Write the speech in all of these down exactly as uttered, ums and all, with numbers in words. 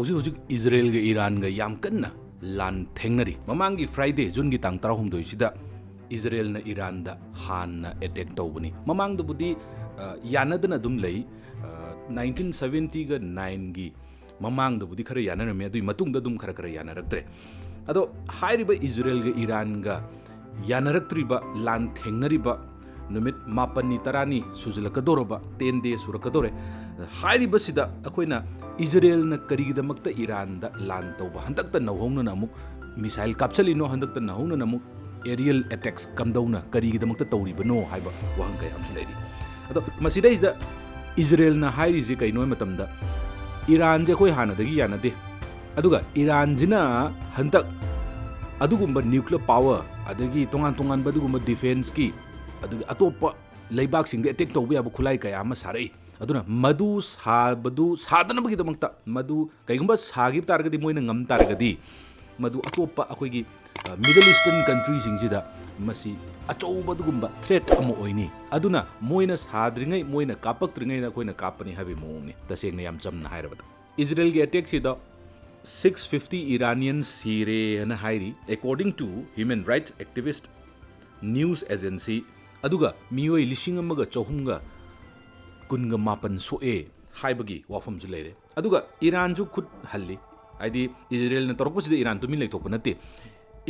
ꯍꯧꯖꯤꯛ ꯍꯧꯖꯤꯛ ꯏꯖꯔꯦꯜꯒ ꯏꯔꯥꯟꯒ ꯌꯥꯝ ꯀꯟꯅ ꯂꯥꯟ ꯊꯦꯡꯅꯔꯤ꯫ ꯃꯃꯥꯡꯒꯤ Friday, Juneꯒꯤ ꯇꯥꯡ ꯇꯔꯥꯍꯨꯝꯗꯣꯏꯁꯤꯗ ꯏꯖꯔꯦꯜꯅ ꯏꯔꯥꯟꯗ ꯍꯥꯟꯅ attack ꯇꯧꯕꯅꯤ꯫ ꯃꯃꯥꯡꯗꯕꯨꯗꯤ, ꯑ, ꯌꯥꯅꯗꯅ ꯑꯗꯨꯝ ꯂꯩ꯫ ꯑ, nineteen seventy-ꯒ nineꯒꯤ ꯃꯃꯥꯡꯗꯕꯨꯗꯤ ꯈꯔ ꯌꯥꯅꯔꯝꯃꯤ, ꯑꯗꯨꯒꯤ ꯃꯇꯨꯡꯗ ꯑꯗꯨꯝ ꯈꯔ ꯈꯔ ꯌꯥꯅꯔꯛꯇ꯭ꯔꯦ꯫ ꯑꯗꯣ ꯍꯥꯏꯔꯤꯕ ꯏꯖꯔꯦꯜꯒ ꯏꯔꯥꯟꯒ ꯌꯥꯅꯔꯛꯇ꯭ꯔꯤꯕ, ꯂꯥꯟ ꯊꯦꯡꯅꯔꯤꯕ ꯅꯨꯃꯤꯠ ꯃꯥꯄꯟꯅꯤ, ꯇꯔꯥꯅꯤ ꯁꯨꯖꯤꯜꯂꯛꯀꯗꯧꯔꯕ, ten days ꯁꯨꯔꯛꯀꯗꯧꯔꯦ꯫ ꯍꯥꯏꯔꯤꯕꯁꯤꯗ ꯑꯩꯈꯣꯏꯅ ꯏꯖꯔꯦꯜꯅ ꯀꯔꯤꯒꯤꯗꯃꯛꯇ ꯏꯔꯥꯟꯗ ꯂꯥꯟ ꯇꯧꯕ, ꯍꯟꯗꯛꯇ ꯅꯧꯍꯧꯅꯅ ꯑꯃꯨꯛ missile ꯀꯥꯞꯁꯤꯜꯂꯤꯅꯣ, ꯍꯟꯗꯛꯇ ꯅꯧꯍꯧꯅꯅ ꯑꯃꯨꯛ aerial attacks ꯀꯝꯗꯧꯅ, ꯀꯔꯤꯒꯤꯗꯃꯛꯇ ꯇꯧꯔꯤꯕꯅꯣ ꯍꯥꯏꯕ ꯋꯥꯍꯪ ꯀꯌꯥ ꯑꯃꯁꯨ ꯂꯩꯔꯤ꯫ ꯑꯗꯣ ꯃꯁꯤꯗꯩꯁꯤꯗ ꯏꯖꯔꯦꯜꯅ ꯍꯥꯏꯔꯤꯁꯦ ꯀꯩꯅꯣ ꯍꯥꯏꯕ ꯃꯇꯝꯗ, ꯏꯔꯥꯟꯁꯦ ꯑꯩꯈꯣꯏ ꯍꯥꯟꯅꯗꯒꯤ ꯌꯥꯅꯗꯦ, ꯑꯗꯨꯒ ꯏꯔꯥꯟꯁꯤꯅ ꯍꯟꯗꯛ ꯑꯗꯨꯒꯨꯝꯕ nuclear power, ꯑꯗꯒꯤ ꯇꯣꯉꯥꯟ ꯇꯣꯉꯥꯟꯕ ꯑꯗꯨꯒꯨꯝꯕ defenceꯀꯤ, ꯑꯗꯨꯒ ꯑꯇꯣꯞꯄ ꯂꯩꯕꯥꯛꯁꯤꯡꯗ attack ꯇꯧꯕ ꯌꯥꯕ ꯈꯨꯠꯂꯥꯏ ꯀꯌꯥ ꯑꯃ ꯁꯥꯔꯛꯏ꯫ ꯑꯗꯨꯅ ꯃꯗꯨ ꯁꯥꯕꯗꯨ ꯁꯥꯗꯅꯕꯒꯤꯗꯃꯛꯇ, ꯃꯗꯨ ꯀꯩꯒꯨꯝꯕ ꯁꯥꯈꯤꯕ ꯇꯥꯔꯒꯗꯤ, ꯃꯣꯏꯅ ꯉꯝ ꯇꯥꯔꯒꯗꯤ, ꯃꯗꯨ ꯑꯇꯣꯞꯄ ꯑꯩꯈꯣꯏꯒꯤ, ꯑ, Middle Eastern countryꯁꯤꯡꯁꯤꯗ ꯃꯁꯤ ꯑꯆꯧꯕ ꯑꯗꯨꯒꯨꯝꯕ threat ꯑꯃ ꯑꯣꯏꯅꯤ꯫ ꯑꯗꯨꯅ ꯃꯣꯏꯅ ꯁꯥꯗ꯭ꯔꯤꯉꯩ, ꯃꯣꯏꯅ ꯀꯥꯞꯄꯛꯇ꯭ꯔꯤꯉꯩꯗ ꯑꯩꯈꯣꯏꯅ ꯀꯥꯞꯄꯅꯤ ꯍꯥꯏꯕꯒꯤ ꯃꯑꯣꯡꯅꯤ, ꯇꯁꯦꯡꯅ ꯌꯥꯝ ꯆꯝꯅ ꯍꯥꯏꯔꯕꯗ꯫ ꯏꯖꯔꯦꯜꯒꯤ attackꯁꯤꯗ six fifty Iranian ꯁꯤꯔꯦ ꯍꯥꯏꯅ ꯍꯥꯏꯔꯤ, according to human rights activist news agency꯫ ꯑꯗꯨꯒ ꯃꯤꯑꯣꯏ ꯂꯤꯁꯤꯡ ꯑꯃꯒ ꯆꯍꯨꯝꯒ ꯀꯨꯟꯒ ꯃꯥꯄꯟ ꯁꯣꯛꯑꯦ ꯍꯥꯏꯕꯒꯤ ꯋꯥꯐꯝꯁꯨ ꯂꯩꯔꯦ꯫ ꯑꯗꯨꯒ ꯏꯔꯥꯟꯁꯨ ꯈꯨꯠ ꯍꯜꯂꯤ, ꯍꯥꯏꯗꯤ ꯏꯖꯔꯦꯜꯅ ꯇꯧꯔꯛꯄꯁꯤꯗ ꯏꯔꯥꯟ ꯇꯨꯃꯤꯟ ꯂꯩꯊꯣꯛꯄ ꯅꯠꯇꯦ꯫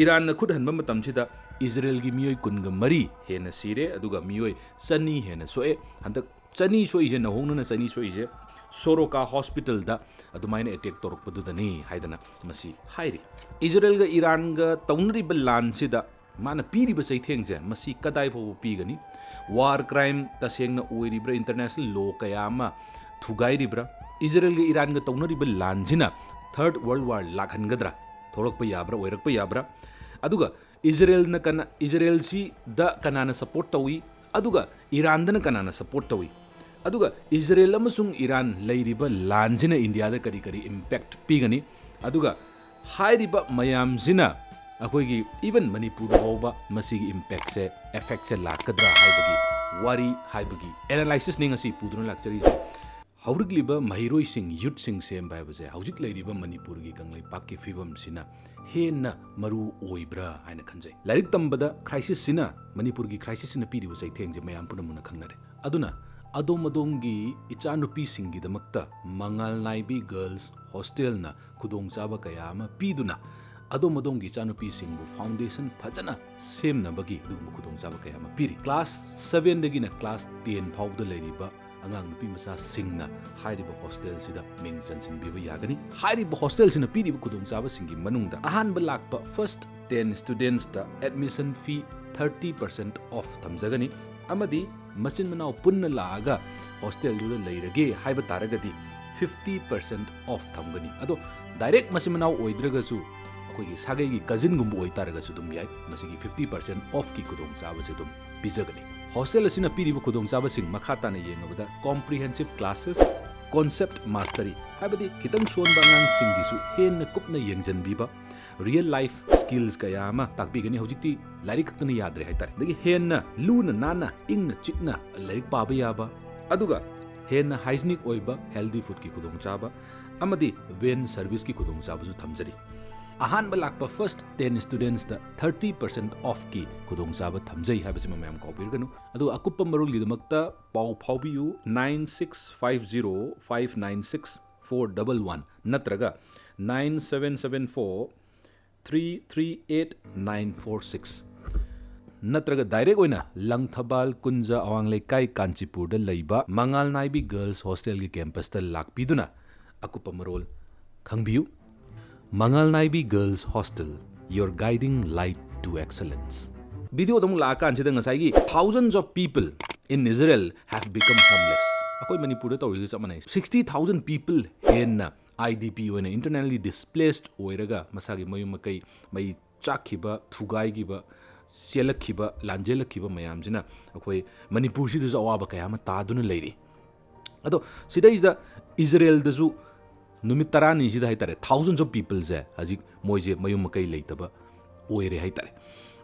ꯏꯔꯥꯟꯅ ꯈꯨꯠ ꯍꯟꯕ ꯃꯇꯝꯁꯤꯗ ꯏꯖꯔꯦꯜꯒꯤ ꯃꯤꯑꯣꯏ ꯀꯨꯟꯒ ꯃꯔꯤ ꯍꯦꯟꯅ ꯁꯤꯔꯦ, ꯑꯗꯨꯒ ꯃꯤꯑꯣꯏ ꯆꯅꯤ ꯍꯦꯟꯅ ꯁꯣꯛꯑꯦ꯫ ꯍꯟꯗꯛ ꯆꯅꯤ ꯁꯣꯛꯏꯁꯦ, ꯅꯧꯍꯧꯅꯅ ꯆꯅꯤ ꯁꯣꯛꯏꯁꯦ ꯁꯣꯔꯣꯀꯥ hospitalꯗ ꯑꯗꯨꯃꯥꯏꯅ attack ꯇꯧꯔꯛꯄꯗꯨꯗꯅꯤ ꯍꯥꯏꯗꯅ ꯃꯁꯤ ꯍꯥꯏꯔꯤ꯫ ꯏꯖꯔꯦꯜꯒ ꯏꯔꯥꯟꯒ ꯇꯧꯅꯔꯤꯕ ꯂꯥꯟꯁꯤꯗ ꯃꯥꯅ ꯄꯤꯔꯤꯕ ꯆꯩꯊꯦꯡꯁꯦ, ꯃꯁꯤ ꯀꯗꯥꯏ ꯐꯥꯎꯕ ꯄꯤꯒꯅꯤ? War crime ꯇꯁꯦꯡꯅ ꯑꯣꯏꯔꯤꯕ꯭ꯔꯥ? International law ꯀꯌꯥ ꯑꯃ ꯊꯨꯒꯥꯏꯔꯤꯕ꯭ꯔꯥ? ꯏꯖꯔꯦꯜꯒ ꯏꯔꯥꯟꯒ ꯇꯧꯅꯔꯤꯕ ꯂꯥꯟꯁꯤꯅ Third World War ꯂꯥꯛꯍꯟꯒꯗ꯭ꯔꯥ? ꯊꯣꯛꯂꯛꯄ ꯌꯥꯕ꯭ꯔꯥ? ꯑꯣꯏꯔꯛꯄ ꯌꯥꯕ꯭ꯔꯥ? ꯑꯗꯨꯒ ꯏꯖꯔꯦꯜꯅ ꯀꯅꯥ, ꯏꯖꯔꯦꯜꯁꯤꯗ ꯀꯅꯥꯅ support ꯇꯧꯏ? ꯑꯗꯨꯒ ꯏꯔꯥꯟꯗꯅ ꯀꯅꯥꯅ support ꯇꯧꯏ? ꯑꯗꯨꯒ ꯏꯖꯔꯦꯜ ꯑꯃꯁꯨꯡ ꯏꯔꯥꯟ ꯂꯩꯔꯤꯕ ꯂꯥꯟꯁꯤꯅ ꯏꯟꯗꯤꯌꯥꯗ ꯀꯔꯤ ꯀꯔꯤ impact ꯄꯤꯒꯅꯤ? ꯑꯗꯨꯒ ꯍꯥꯏꯔꯤꯕ ꯃꯌꯥꯝꯁꯤꯅ ꯑꯩꯈꯣꯏꯒꯤ even ꯃꯅꯤꯄꯨꯔꯗ ꯐꯥꯎꯕ ꯃꯁꯤꯒꯤ impactꯁꯦ, effectꯁꯦ ꯂꯥꯛꯀꯗ꯭ꯔꯥ ꯍꯥꯏꯕꯒꯤ ꯋꯥꯔꯤ, ꯍꯥꯏꯕꯒꯤ analysisꯅꯤ ꯉꯁꯤ ꯄꯨꯗꯨꯅ ꯂꯥꯛꯆꯔꯤꯁꯦ꯫ ꯍꯧꯔꯛꯂꯤꯕ ꯃꯍꯩꯔꯣꯏꯁꯤꯡ, ꯌꯨꯠꯁꯤꯡ ꯁꯦꯝꯕ ꯍꯥꯏꯕꯁꯦ ꯍꯧꯖꯤꯛ ꯂꯩꯔꯤꯕ ꯃꯅꯤꯄꯨꯔꯒꯤ ꯀꯪꯂꯩꯄꯥꯛꯀꯤ ꯐꯤꯕꯝꯁꯤꯅ ꯍꯦꯟꯅ ꯃꯔꯨ ꯑꯣꯏꯕ꯭ꯔꯥ ꯍꯥꯏꯅ ꯈꯟꯖꯩ꯫ ꯂꯥꯏꯔꯤꯛ ꯇꯝꯕꯗ ꯀ꯭ꯔꯥꯏꯁꯤꯁꯁꯤꯅ, ꯃꯅꯤꯄꯨꯔꯒꯤ ꯀ꯭ꯔꯥꯏꯁꯤꯁꯁꯤꯅ ꯄꯤꯔꯤꯕ ꯆꯩꯊꯦꯡꯁꯦ ꯃꯌꯥꯝ ꯄꯨꯝꯅꯃꯛꯅ ꯈꯪꯅꯔꯦ꯫ ꯑꯗꯨꯅ ꯑꯗꯣꯝ ꯑꯗꯣꯝꯒꯤ ꯏꯆꯥꯅꯨꯄꯤꯁꯤꯡꯒꯤꯗꯃꯛꯇ ꯃꯉꯥꯜ ꯅꯥꯏꯕꯤ ꯒꯔꯜꯁ ꯍꯣꯁꯇꯦꯜꯅ ꯈꯨꯗꯣꯡꯆꯥꯕ ꯀꯌꯥ ꯑꯃ ꯄꯤꯗꯨꯅ ꯑꯗꯣꯝ ꯑꯗꯣꯝꯒꯤ ꯏꯆꯥꯅꯨꯄꯤꯁꯤꯡꯕꯨ ꯐꯥꯎꯟꯗꯦꯁꯟ ꯐꯖꯅ ꯁꯦꯝꯅꯕꯒꯤ ꯑꯗꯨꯒꯨꯝꯕ ꯈꯨꯗꯣꯡꯆꯥꯕ ꯀꯌꯥ ꯑꯃ ꯄꯤꯔꯤ꯫ ꯀ꯭ꯂꯥꯁ ꯁꯚꯦꯟꯗꯒꯤꯅ ꯀ꯭ꯂꯥꯁ ꯇꯦꯟ ꯐꯥꯎꯕꯗ ꯂꯩꯔꯤꯕ ꯑꯉꯥꯡ ꯅꯨꯄꯤ ꯃꯆꯥꯁꯤꯡꯅ ꯍꯥꯏꯔꯤꯕ ꯍꯣꯁꯇꯦꯜꯁꯤꯗ ꯃꯤꯡ ꯆꯟꯁꯤꯟꯕꯤꯕ ꯌꯥꯒꯅꯤ꯫ ꯍꯥꯏꯔꯤꯕ ꯍꯣꯁꯇꯦꯜꯁꯤꯅ ꯄꯤꯔꯤꯕ ꯈꯨꯗꯣꯡꯆꯥꯕꯁꯤꯡꯒꯤ ꯃꯅꯨꯡꯗ ꯑꯍꯥꯟꯕ ꯂꯥꯛꯄ ꯐꯥꯔꯁ ꯇꯦꯟ ꯁ꯭ꯇꯨꯗꯦꯟꯠꯁꯇ admission fee thirty percent of ꯊꯝꯖꯒꯅꯤ, ꯑꯃꯗꯤ ꯃꯆꯤꯟ ꯃꯅꯥꯎ ꯄꯨꯟꯅ ꯂꯥꯛꯑꯒ ꯍꯣꯁꯇꯦꯜꯗꯨꯗ ꯂꯩꯔꯒꯦ ꯍꯥꯏꯕ ꯇꯥꯔꯒꯗꯤ ꯐꯤꯐꯇꯤ ꯄꯥꯔꯁꯦꯟꯠ ꯑꯣꯐ ꯊꯝꯒꯅꯤ꯫ ꯑꯗꯣ ꯗꯥꯏꯔꯦꯛ ꯃꯆꯤꯟ ꯃꯅꯥꯎ ꯑꯣꯏꯗ꯭ꯔꯒꯁꯨ ꯑꯩꯈꯣꯏꯒꯤ ꯁꯥꯒꯩꯒꯤ ꯀꯖꯤꯟꯒꯨꯝꯕ ꯑꯣꯏꯇꯥꯔꯒꯁꯨ ꯑꯗꯨꯝ ꯌꯥꯏ, ꯃꯁꯤꯒꯤ ꯐꯤꯐꯇꯤ ꯄꯥꯔꯁꯦꯟꯠ ꯑꯣꯐꯀꯤ ꯈꯨꯗꯣꯡꯆꯥꯕꯁꯤ ꯑꯗꯨꯝ ꯄꯤꯖꯒꯅꯤ꯫ ꯍꯣꯁꯇꯦꯜ ꯑꯁꯤꯅ ꯄꯤꯔꯤꯕ ꯈꯨꯗꯣꯡꯆꯥꯕꯁꯤꯡ ꯃꯈꯥ ꯇꯥꯅ ꯌꯦꯡꯉꯕꯗ comprehensive classes, concept mastery, ꯍꯥꯏꯕꯗꯤ ꯈꯤꯇꯪ ꯁꯣꯟꯕ ꯑꯉꯥꯡꯁꯤꯡꯒꯤꯁꯨ ꯍꯦꯟꯅ ꯀꯨꯞꯅ ꯌꯦꯡꯁꯤꯟꯕꯤꯕ, ꯔꯤꯌꯦꯜ ꯂꯥꯏꯐ ꯁ꯭ꯀꯤꯜꯁ ꯀꯌꯥ ꯑꯃ ꯇꯥꯛꯄꯤꯒꯅꯤ꯫ ꯍꯧꯖꯤꯛꯇꯤ ꯂꯥꯏꯔꯤꯛ ꯈꯛꯇꯅ ꯌꯥꯗ꯭ꯔꯦ ꯍꯥꯏꯇꯥꯔꯦ꯫ ꯑꯗꯒꯤ ꯍꯦꯟꯅ ꯂꯨꯅ ꯅꯥꯟꯅ ꯏꯪꯅ ꯆꯤꯛꯅ ꯂꯥꯏꯔꯤꯛ ꯄꯥꯕ ꯌꯥꯕ, ꯑꯗꯨꯒ ꯍꯦꯟꯅ ꯍꯥꯏꯖꯤꯅꯤꯛ ꯑꯣꯏꯕ ꯍꯦꯜꯗꯤ ꯐꯨꯗꯀꯤ ꯈꯨꯗꯣꯡꯆꯥꯕ ꯑꯃꯗꯤ ꯚꯦꯟ ꯁꯔꯚꯤꯁꯀꯤ ꯈꯨꯗꯣꯡꯆꯥꯕꯁꯨ ꯊꯝꯖꯔꯤ꯫ ꯑꯍꯥꯟꯕ ꯂꯥꯛꯄ ꯐꯥꯔꯁꯠ ꯇꯦꯟ ꯁ꯭ꯇꯨꯗꯦꯟꯠꯁꯇ ꯊꯥꯔꯇꯤ ꯄꯥꯔꯁꯦꯟꯠ ꯑꯣꯐꯀꯤ ꯈꯨꯗꯣꯡꯆꯥꯕ ꯊꯝꯖꯩ ꯍꯥꯏꯕꯁꯤꯃ ꯃꯌꯥꯝ ꯀꯥꯎꯕꯤꯔꯒꯅꯨ꯫ ꯑꯗꯨꯒ ꯑꯀꯨꯞꯄ ꯃꯔꯣꯜꯒꯤꯗꯃꯛꯇ ꯄꯥꯎ ꯐꯥꯎꯕꯤꯌꯨ nine six five zero five nine six four double one ꯅꯠꯇ꯭ꯔꯒ nine seven seven four three three eight nine four six, ꯅꯠꯇ꯭ꯔꯒ ꯗꯥꯏꯔꯦꯛ ꯑꯣꯏꯅ ꯂꯪꯊꯕꯥꯜ ꯀꯨꯟꯖ ꯑꯋꯥꯡ ꯂꯩꯀꯥꯏ ꯀꯥꯟꯆꯤꯄꯨꯔꯗ ꯂꯩꯕ ꯃꯉꯥꯜ ꯅꯥꯏꯕꯤ ꯒꯔꯜꯁ ꯍꯣꯁꯇꯦꯜꯒꯤ ꯀꯦꯝꯄꯁꯇ ꯂꯥꯛꯄꯤꯗꯨꯅ ꯑꯀꯨꯞꯄ ꯃꯔꯣꯜ ꯈꯪꯕꯤꯌꯨ꯫ Mangal Naibi girls hostel, your guiding light to excellence꯫ ꯚꯤꯗꯤꯑꯣꯗ ꯑꯃꯨꯛ ꯂꯥꯛꯑꯀꯥꯟꯁꯤꯗ ꯉꯁꯥꯏꯒꯤ thousands of people in Israel have become homeless꯫ ꯑꯩꯈꯣꯏ ꯃꯅꯤꯄꯨꯔꯗ ꯇꯧꯔꯤꯁꯤꯒ ꯆꯞ ꯃꯥꯟꯅꯩ꯫ ꯁꯤꯛꯁꯇꯤ ꯊꯥꯎꯖꯟ ꯄꯤꯄꯜ ꯍꯦꯟꯅ, ꯑꯥꯏ ꯗꯤ ꯄꯤ ꯑꯣꯏꯅ, internally displaced ꯑꯣꯏꯔꯒ ꯃꯁꯥꯒꯤ ꯃꯌꯨꯝ ꯃꯀꯩ ꯃꯩ ꯆꯥꯛꯈꯤꯕ, ꯊꯨꯒꯥꯏꯈꯤꯕ, ꯆꯦꯜꯂꯛꯈꯤꯕ, ꯂꯥꯟꯖꯦꯜꯂꯛꯈꯤꯕ ꯃꯌꯥꯝꯁꯤꯅ ꯑꯩꯈꯣꯏ ꯃꯅꯤꯄꯨꯔꯁꯤꯗꯁꯨ ꯑꯋꯥꯕ ꯀꯌꯥ ꯑꯃ ꯇꯥꯗꯨꯅ ꯂꯩꯔꯤ꯫ ꯑꯗꯣ ꯁꯤꯗꯩꯁꯤꯗ ꯏꯖꯔꯦꯜꯗꯁꯨ ꯅꯨꯃꯤꯠ ꯇꯔꯥꯅꯤꯁꯤꯗ ꯍꯥꯏꯇꯥꯔꯦ, thousands of peopleꯁꯦ ꯍꯧꯖꯤꯛ ꯃꯣꯏꯁꯦ ꯃꯌꯨꯝ ꯃꯀꯩ ꯂꯩꯇꯕ ꯑꯣꯏꯔꯦ ꯍꯥꯏꯇꯥꯔꯦ꯫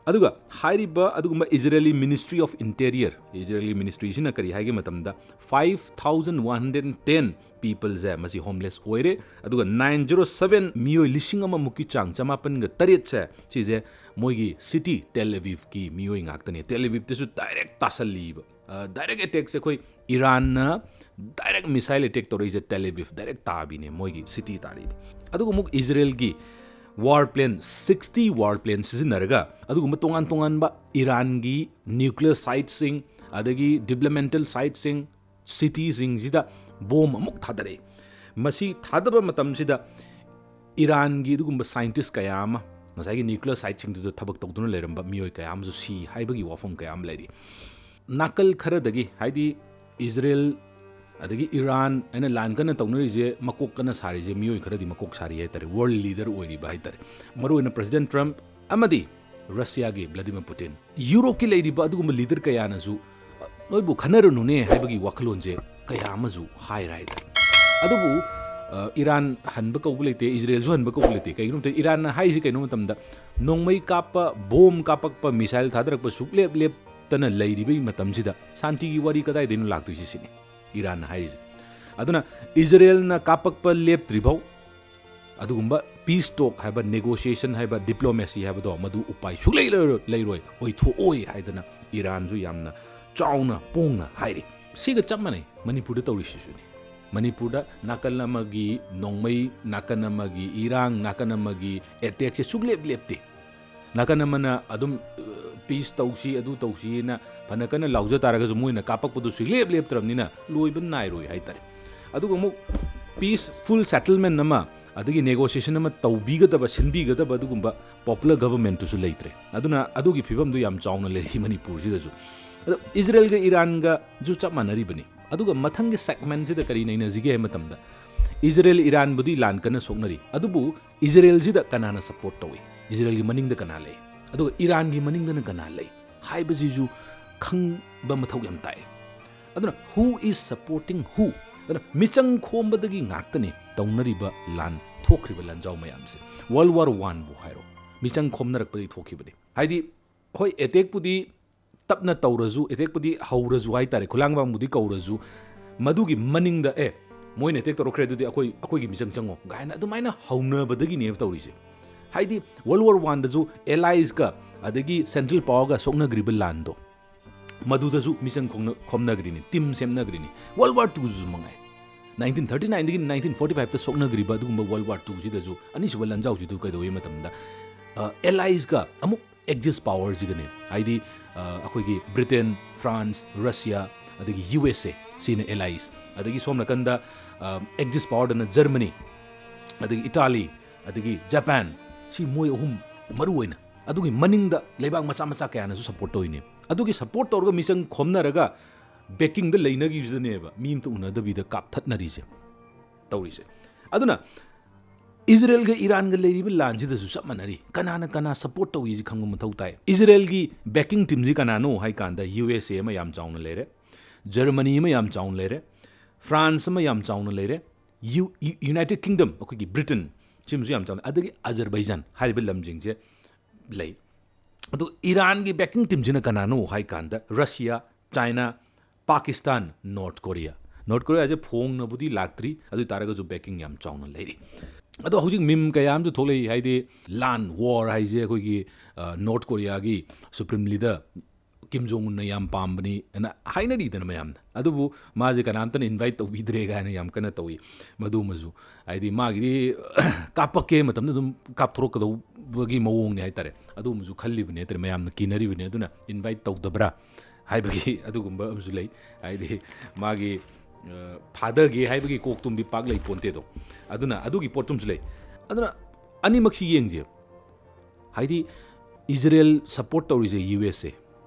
ꯑꯗꯨꯒ ꯍꯥꯏꯔꯤꯕ ꯑꯗꯨꯒꯨꯝꯕ Israeli Ministry of Interior, Israeli Ministryꯁꯤꯅ ꯀꯔꯤ ꯍꯥꯏꯒꯦ ꯃꯇꯝꯗ, five thousand one hundred ten peopleꯁꯦ ꯃꯁꯤ homeless ꯑꯣꯏꯔꯦ꯫ ꯑꯗꯨꯒ nine zero seven, ꯃꯤꯑꯣꯏ ꯂꯤꯁꯤꯡ ꯑꯃꯃꯨꯛꯀꯤ ꯆꯥꯡ, ꯆꯃꯥꯄꯟꯒ ꯇꯔꯦꯠꯁꯦ, ꯁꯤꯁꯦ ꯃꯣꯏꯒꯤ city Tel Avivꯀꯤ ꯃꯤꯑꯣꯏ ꯉꯥꯛꯇꯅꯦ꯫ Tel Avivꯇꯁꯨ direct ꯇꯥꯁꯜꯂꯤꯕ꯫ ꯑ, direct attackꯁꯦ ꯑꯩꯈꯣꯏ ꯏꯔꯥꯟꯅ direct missile attack ꯇꯧꯔꯛꯏꯁꯦ Tel Aviv direct ꯇꯥꯕꯤꯅꯦ, ꯃꯣꯏꯒꯤ city ꯇꯥꯔꯤꯗꯤ꯫ ꯑꯗꯨꯒ ꯑꯃꯨꯛ ꯏꯖꯔꯦꯜꯒꯤ war plane, sixty war plane ꯁꯤꯖꯤꯟꯅꯔꯒ ꯑꯗꯨꯒꯨꯝꯕ ꯇꯣꯉꯥꯟ ꯇꯣꯉꯥꯟꯕ ꯏꯔꯥꯟꯒꯤ nuclear siteꯁꯤꯡ, ꯑꯗꯒꯤ developmental siteꯁꯤꯡ, cityꯁꯤꯡꯁꯤꯗ bomb ꯑꯃꯨꯛ ꯊꯥꯗꯔꯛꯏ꯫ ꯃꯁꯤ ꯊꯥꯗꯕ ꯃꯇꯝꯁꯤꯗ ꯏꯔꯥꯟꯒꯤ ꯑꯗꯨꯒꯨꯝꯕ scientist ꯀꯌꯥ ꯑꯃ, ꯉꯁꯥꯏꯒꯤ nuclear siteꯁꯤꯡꯗꯨꯗ ꯊꯕꯛ ꯇꯧꯗꯨꯅ ꯂꯩꯔꯝꯕ ꯃꯤꯑꯣꯏ ꯀꯌꯥ ꯑꯃꯁꯨ ꯁꯤ ꯍꯥꯏꯕꯒꯤ ꯋꯥꯐꯝ ꯀꯌꯥ ꯑꯃ ꯂꯩꯔꯤ꯫ ꯅꯥꯀꯜ ꯈꯔꯗꯒꯤ, ꯍꯥꯏꯗꯤ ꯏꯖꯔꯦꯜ ꯑꯗꯒꯤ ꯏꯔꯥꯟ ꯍꯥꯏꯅ ꯂꯥꯟ ꯀꯟꯅ ꯇꯧꯅꯔꯤꯁꯦ, ꯃꯀꯣꯛ ꯀꯟꯅ ꯁꯥꯔꯤꯁꯦ ꯃꯤꯑꯣꯏ ꯈꯔꯗꯤ ꯃꯀꯣꯛ ꯁꯥꯔꯤ ꯍꯥꯏꯇꯥꯔꯦ, world leader ꯑꯣꯏꯔꯤꯕ ꯍꯥꯏꯇꯥꯔꯦ, ꯃꯔꯨꯑꯣꯏꯅ President Trump ꯑꯃꯗꯤ ꯔꯁꯤꯌꯥꯒꯤ Vladimir Putin꯫ ꯌꯨꯔꯣꯞꯀꯤ ꯂꯩꯔꯤꯕ ꯑꯗꯨꯒꯨꯝꯕ leader ꯀꯌꯥꯅꯁꯨ, "ꯅꯣꯏꯕꯨ ꯈꯟꯅꯔꯨꯅꯨꯅꯦ" ꯍꯥꯏꯕꯒꯤ ꯋꯥꯈꯜꯂꯣꯟꯁꯦ ꯀꯌꯥ ꯑꯃꯁꯨ ꯍꯥꯏꯔꯦ ꯍꯥꯏꯇꯥꯔꯦ꯫ ꯑꯗꯨꯕꯨ, ꯑ, ꯏꯔꯥꯟ ꯍꯟꯕ ꯀꯧꯕ ꯂꯩꯇꯦ, ꯏꯖꯔꯦꯜꯁꯨ ꯍꯟꯕ ꯀꯧꯕ ꯂꯩꯇꯦ꯫ ꯀꯩꯒꯤꯅꯣ ꯍꯥꯏꯕꯗ ꯏꯔꯥꯟꯅ ꯍꯥꯏꯔꯤꯁꯤ ꯀꯩꯅꯣ ꯃꯇꯝꯗ, ꯅꯣꯡꯃꯩ ꯀꯥꯞꯄ, bomb ꯀꯥꯞꯄꯛꯄ, missile ꯊꯥꯗꯔꯛꯄ ꯁꯨꯛꯂꯦꯞ ꯂꯦꯞꯇꯅ ꯂꯩꯔꯤꯕꯒꯤ ꯃꯇꯝꯁꯤꯗ ꯁꯥꯟꯇꯤꯒꯤ ꯋꯥꯔꯤ ꯀꯗꯥꯏꯗꯩꯅꯣ ꯂꯥꯛꯇꯣꯏꯁꯤ ꯁꯤꯅꯤ ꯏꯔꯥꯟꯅ ꯍꯥꯏꯔꯤꯁꯦ꯫ ꯑꯗꯨꯅ ꯏꯖꯔꯦꯜꯅ ꯀꯥꯞꯄꯛꯄ ꯂꯦꯞꯇ꯭ꯔꯤꯐꯥꯎ ꯑꯗꯨꯒꯨꯝꯕ peace talk ꯍꯥꯏꯕ, negotiation ꯍꯥꯏꯕ, diplomacy ꯍꯥꯏꯕꯗꯣ, ꯃꯗꯨ ꯎꯄꯥꯏ ꯁꯨꯛꯂꯩ ꯂꯩꯔꯣꯏ, ꯂꯩꯔꯣꯏ, ꯑꯣꯏꯊꯣꯛꯑꯣꯏ ꯍꯥꯏꯗꯅ ꯏꯔꯥꯟꯁꯨ ꯌꯥꯝꯅ ꯆꯥꯎꯅ ꯄꯣꯡꯅ ꯍꯥꯏꯔꯤ꯫ ꯁꯤꯒ ꯆꯞ ꯃꯥꯟꯅꯩ ꯃꯅꯤꯄꯨꯔꯗ ꯇꯧꯔꯤꯁꯤꯁꯨꯅꯤ꯫ ꯃꯅꯤꯄꯨꯔꯗ ꯅꯥꯀꯜ ꯑꯃꯒꯤ ꯅꯣꯡꯃꯩ, ꯅꯥꯀꯜ ꯑꯃꯒꯤ ꯏꯔꯥꯡ, ꯅꯥꯀꯜ ꯑꯃꯒꯤ attackꯁꯦ ꯁꯨꯛꯂꯦꯞ ꯂꯦꯞꯇꯦ꯫ ꯅꯥꯀꯜ ꯑꯃꯅ ꯑꯗꯨꯝ, ꯑ, peace ꯇꯧꯁꯤ, ꯑꯗꯨ ꯇꯧꯁꯤꯅ ꯐꯅ ꯀꯟꯅ ꯂꯥꯎꯖ ꯇꯥꯔꯒꯁꯨ, ꯃꯣꯏꯅ ꯀꯥꯞꯄꯛꯄꯗꯨ ꯁꯨꯛꯂꯦꯞ ꯂꯦꯞꯇ꯭ꯔꯕꯅꯤꯅ ꯂꯣꯏꯕ ꯅꯥꯏꯔꯣꯏ ꯍꯥꯏꯇꯥꯔꯦ꯫ ꯑꯗꯨꯒ ꯑꯃꯨꯛ peaceful settlement ꯑꯃ, ꯑꯗꯒꯤ negotiation ꯑꯃ ꯇꯧꯕꯤꯒꯗꯕ, ꯁꯤꯟꯕꯤꯒꯗꯕ ꯑꯗꯨꯒꯨꯝꯕ popular governmentꯇꯨꯁꯨ ꯂꯩꯇ꯭ꯔꯦ꯫ ꯑꯗꯨꯅ ꯑꯗꯨꯒꯤ ꯐꯤꯕꯝꯗꯨ ꯌꯥꯝ ꯆꯥꯎꯅ ꯂꯩꯔꯤ ꯃꯅꯤꯄꯨꯔꯁꯤꯗꯁꯨ꯫ ꯑꯗꯣ ꯏꯖꯔꯦꯜꯒ ꯏꯔꯥꯟꯒꯁꯨ ꯆꯞ ꯃꯥꯟꯅꯔꯤꯕꯅꯤ꯫ ꯑꯗꯨꯒ ꯃꯊꯪꯒꯤ segmentꯁꯤꯗ ꯀꯔꯤ ꯅꯩꯅꯁꯤꯒꯦ ꯍꯥꯏꯕ ꯃꯇꯝꯗ, ꯏꯖꯔꯦꯜ ꯏꯔꯥꯟꯕꯨꯗꯤ ꯂꯥꯟ ꯀꯟꯅ ꯁꯣꯛꯅꯔꯤ, ꯑꯗꯨꯕꯨ ꯏꯖꯔꯦꯜꯁꯤꯗ ꯀꯅꯥꯅ support ꯇꯧꯏ? ꯏꯖꯔꯦꯜꯒꯤ ꯃꯅꯤꯡꯗ ꯀꯅꯥ ꯂꯩ? ꯑꯗꯨꯒ ꯏꯔꯥꯟꯒꯤ ꯃꯅꯤꯡꯗꯅ ꯀꯅꯥ ꯂꯩ ꯍꯥꯏꯕꯁꯤꯁꯨ ꯈꯪꯕ ꯃꯊꯧ ꯌꯥꯝ ꯇꯥꯏ꯫ ꯑꯗꯨꯅ who is supporting who? ꯑꯗꯨꯅ ꯃꯤꯆꯪ ꯈꯣꯝꯕꯗꯒꯤ ꯉꯥꯛꯇꯅꯤ ꯇꯧꯅꯔꯤꯕ ꯂꯥꯟ, ꯊꯣꯛꯈ꯭ꯔꯤꯕ ꯂꯥꯟꯖꯥꯎ ꯃꯌꯥꯝꯁꯦ꯫ World War Oneꯕꯨ ꯍꯥꯏꯔꯣ, ꯃꯤꯆꯪ ꯈꯣꯝꯅꯔꯛꯄꯗꯒꯤ ꯊꯣꯛꯈꯤꯕꯅꯤ꯫ ꯍꯥꯏꯗꯤ, ꯍꯣꯏ, ꯑꯦꯇꯦꯛꯄꯨꯗꯤ ꯇꯞꯅ ꯇꯧꯔꯁꯨ, ꯑꯦꯇꯦꯛꯄꯨꯗꯤ ꯍꯧꯔꯁꯨ ꯍꯥꯏꯇꯥꯔꯦ, ꯈꯨꯂꯥꯡꯕꯥꯡꯕꯨꯗꯤ ꯀꯧꯔꯁꯨ, ꯃꯗꯨꯒꯤ ꯃꯅꯤꯡꯗ, "ꯑꯦ, ꯃꯣꯏꯅ ꯑꯦꯇꯦꯛ ꯇꯧꯔꯛꯈ꯭ꯔꯦ, ꯑꯗꯨꯗꯤ ꯑꯩꯈꯣꯏ, ꯑꯩꯈꯣꯏꯒꯤ ꯃꯤꯆꯪ ꯆꯪꯉꯣ" ꯀꯥꯏꯅ ꯑꯗꯨꯃꯥꯏꯅ ꯍꯧꯅꯕꯗꯒꯤꯅꯦꯕ ꯇꯧꯔꯤꯁꯦ꯫ ꯍꯥꯏꯗꯤ, ꯋꯥꯔꯜ ꯋꯥꯔ ꯋꯥꯟꯗꯁꯨ ꯑꯦꯂꯥꯏꯁꯀ ꯑꯗꯒꯤ ꯁꯦꯟꯇ꯭ꯔꯦꯜ ꯄꯥꯋꯔꯒ ꯁꯣꯛꯅꯈ꯭ꯔꯤꯕ ꯂꯥꯟꯗꯣ, ꯃꯗꯨꯗꯁꯨ ꯃꯤꯆꯪ ꯈꯣꯡꯅ-, ꯈꯣꯝꯅꯈ꯭ꯔꯤꯅꯤ, ꯇꯤꯝ ꯁꯦꯝꯅꯈ꯭ꯔꯤꯅꯤ꯫ ꯋꯥꯔꯜ ꯋꯥꯔ ꯇꯨꯁꯨ ꯃꯉꯥꯏ, ꯅꯥꯏꯟꯇꯤꯟ ꯊꯥꯔꯇꯤ ꯅꯥꯏꯟꯗꯒꯤ ꯅꯥꯏꯟꯇꯤꯟ ꯐꯣꯔꯇꯤ ꯐꯥꯏꯚꯇ ꯁꯣꯛꯅꯈ꯭ꯔꯤꯕ ꯑꯗꯨꯒꯨꯝꯕ ꯋꯥꯔꯜ ꯋꯥꯔ ꯇꯨꯁꯤꯗꯁꯨ ꯑꯅꯤꯁꯨꯕ ꯂꯥꯟꯖꯥꯎꯁꯤꯗꯨ ꯀꯩꯗꯧꯏ ꯃꯇꯝꯗ, ꯑ, ꯑꯦꯂꯥꯏꯁꯀ ꯑꯃꯨꯛ ꯑꯦꯛꯖꯤꯁ ꯄꯥꯋꯔꯁꯤꯒꯅꯦ, ꯍꯥꯏꯗꯤ, ꯑ, ꯑꯩꯈꯣꯏꯒꯤ ꯕ꯭ꯔꯤꯇꯦꯟ, ꯐ꯭ꯔꯥꯟꯁ, ꯔꯁꯤꯌꯥ, ꯑꯗꯒꯤ ꯌꯨ ꯑꯦꯁ ꯑꯦ, ꯁꯤꯅ ꯑꯦꯂꯥꯏꯁ, ꯑꯗꯒꯤ ꯁꯣꯝ ꯅꯥꯀꯟꯗ, ꯑ, ꯑꯦꯛꯖꯤꯁ ꯄꯥꯋꯔꯗꯅ ꯖꯔꯃꯅꯤ, ꯑꯗꯒꯤ ꯏꯇꯥꯂꯤ, ꯑꯗꯒꯤ ꯖꯄꯥꯟ, ꯁꯤ ꯃꯣꯏ ꯑꯍꯨꯝ ꯃꯔꯨ ꯑꯣꯏꯅ꯫ ꯑꯗꯨꯒꯤ ꯃꯅꯤꯡꯗ ꯂꯩꯕꯥꯛ ꯃꯆꯥ ꯃꯆꯥ ꯀꯌꯥꯅꯁꯨ ꯁꯞꯄꯣꯔꯠ ꯇꯧꯔꯤꯅꯦ꯫ ꯑꯗꯨꯒꯤ ꯁꯞꯄꯣꯔꯠ ꯇꯧꯔꯒ ꯃꯤꯆꯪ ꯈꯣꯝꯅꯔꯒ ꯕꯦꯀꯤꯡꯗ ꯂꯩꯅꯈꯤꯕꯁꯤꯗꯅꯦꯕ ꯃꯤ ꯑꯝꯇ ꯎꯅꯗꯕꯤꯗ ꯀꯥꯞꯊꯠꯅꯔꯤꯁꯦ, ꯇꯧꯔꯤꯁꯦ꯫ ꯑꯗꯨꯅ ꯏꯖꯔꯦꯜꯒ ꯏꯔꯥꯟꯒ ꯂꯩꯔꯤꯕ ꯂꯥꯟꯁꯤꯗꯁꯨ ꯆꯞ ꯃꯥꯟꯅꯔꯤ꯫ ꯀꯅꯥꯅ ꯀꯅꯥ ꯁꯞꯄꯣꯔꯠ ꯇꯧꯏꯁꯤ ꯈꯪꯕ ꯃꯊꯧ ꯇꯥꯏ꯫ ꯏꯖꯔꯦꯜꯒꯤ ꯕꯦꯀꯤꯡ ꯇꯤꯝꯁꯤ ꯀꯅꯥꯅꯣ ꯍꯥꯏ ꯀꯥꯟꯗ, ꯌꯨ ꯑꯦꯁ ꯑꯦ ꯑꯃ ꯌꯥꯝ ꯆꯥꯎꯅ ꯂꯩꯔꯦ, ꯖꯔꯃꯅꯤ ꯑꯃ ꯌꯥꯝ ꯆꯥꯎꯅ ꯂꯩꯔꯦ, ꯐ꯭ꯔꯥꯟꯁ ꯑꯃ ꯌꯥꯝ ꯆꯥꯎꯅ ꯂꯩꯔꯦ, ꯌꯨ-, ꯌꯨ-, ꯌꯨꯅꯥꯏꯇꯦꯗ ꯀꯤꯡꯗꯝ, ꯑꯩꯈꯣꯏꯒꯤ ꯕ꯭ꯔꯤꯇꯟ, ꯁꯤꯃꯁꯨ ꯌꯥꯝ ꯆꯥꯎꯅ, ꯑꯗꯒꯤ ꯑꯖꯔꯕꯩꯖꯥꯟ ꯍꯥꯏꯔꯤꯕ ꯂꯝꯁꯤꯡꯁꯦ ꯂꯩ꯫ ꯑꯗꯨ ꯏꯔꯥꯟꯒꯤ ꯕꯦꯀꯤꯡ ꯇꯤꯝꯁꯤꯅ ꯀꯅꯥꯅꯣ ꯍꯥꯏ ꯀꯥꯟꯗ, Russia, China, Pakistan, North Korea. North ꯀꯣꯔꯤꯌꯥꯁꯦ ꯐꯣꯡꯅꯕꯨꯗꯤ ꯂꯥꯛꯇ꯭ꯔꯤ, ꯑꯗꯨ ꯑꯣꯏ ꯇꯥꯔꯒꯁꯨ ꯕꯦꯀꯤꯡ ꯌꯥꯝ ꯆꯥꯎꯅ ꯂꯩꯔꯤ꯫ ꯑꯗꯣ ꯍꯧꯖꯤꯛ ꯃꯤꯝ ꯀꯌꯥ ꯑꯃꯁꯨ ꯊꯣꯛꯂꯛꯏ, ꯍꯥꯏꯗꯤ ꯂꯥꯟ, ꯋꯥꯔ ꯍꯥꯏꯁꯦ ꯑꯩꯈꯣꯏꯒꯤ, ꯑ, ꯅꯣꯔꯠ ꯀꯣꯔꯤꯌꯥꯒꯤ ꯁꯨꯄ꯭ꯔꯤꯝ ꯂꯤꯗꯔ ꯀꯤꯝ ꯖꯣꯡ ꯎꯟꯅ ꯌꯥꯝ ꯄꯥꯝꯕꯅꯤ ꯑꯅ ꯍꯥꯏꯅꯔꯤꯗꯅ ꯃꯌꯥꯝꯅ꯫ ꯑꯗꯨꯕꯨ ꯃꯥꯁꯦ ꯀꯅꯥꯝꯇꯅ ꯏꯟꯚꯥꯏꯠ ꯇꯧꯕꯤꯗ꯭ꯔꯦ ꯀꯥꯏꯅ ꯌꯥꯝ ꯀꯟꯅ ꯇꯧꯏ꯫ ꯃꯗꯨꯃꯁꯨ, ꯍꯥꯏꯗꯤ, ꯃꯥꯒꯤꯗꯤ ꯀꯥꯞꯄꯛꯀꯦ ꯃꯇꯝꯗ ꯑꯗꯨꯝ ꯀꯥꯞꯊꯣꯔꯛꯀꯗꯧꯕꯒꯤ ꯃꯑꯣꯡꯅꯤ ꯍꯥꯏꯇꯥꯔꯦ꯫ ꯑꯗꯨꯒꯨꯝꯕꯁꯨ ꯈꯜꯂꯤꯕꯅꯦ ꯍꯥꯏꯇꯥꯔꯦ, ꯃꯌꯥꯝꯅ ꯀꯤꯅꯔꯤꯕꯅꯦ꯫ ꯑꯗꯨꯅ ꯏꯟꯚꯥꯏꯠ ꯇꯧꯗꯕ꯭ꯔꯥ ꯍꯥꯏꯕꯒꯤ ꯑꯗꯨꯒꯨꯝꯕ ꯑꯃꯁꯨ ꯂꯩ꯫ ꯍꯥꯏꯗꯤ ꯃꯥꯒꯤ, ꯑ, ꯐꯥꯗꯒꯦ ꯍꯥꯏꯕꯒꯤ ꯀꯣꯛꯇꯨꯝꯗꯤ ꯄꯥꯛ ꯂꯩ ꯄꯣꯟꯇꯦꯗꯣ꯫ ꯑꯗꯨꯅ ꯑꯗꯨꯒꯤ ꯄꯣꯠꯇꯨꯝꯁꯨ ꯂꯩ꯫ ꯑꯗꯨꯅ ꯑꯅꯤꯃꯛꯁꯤ ꯌꯦꯡꯁꯦ꯫ ꯍꯥꯏꯗꯤ ꯏꯖꯔꯦꯜ ꯁꯞꯄꯣꯔꯠ ꯇꯧꯔꯤꯁꯦ ꯌꯨ ꯑꯦꯁ ꯑꯦ,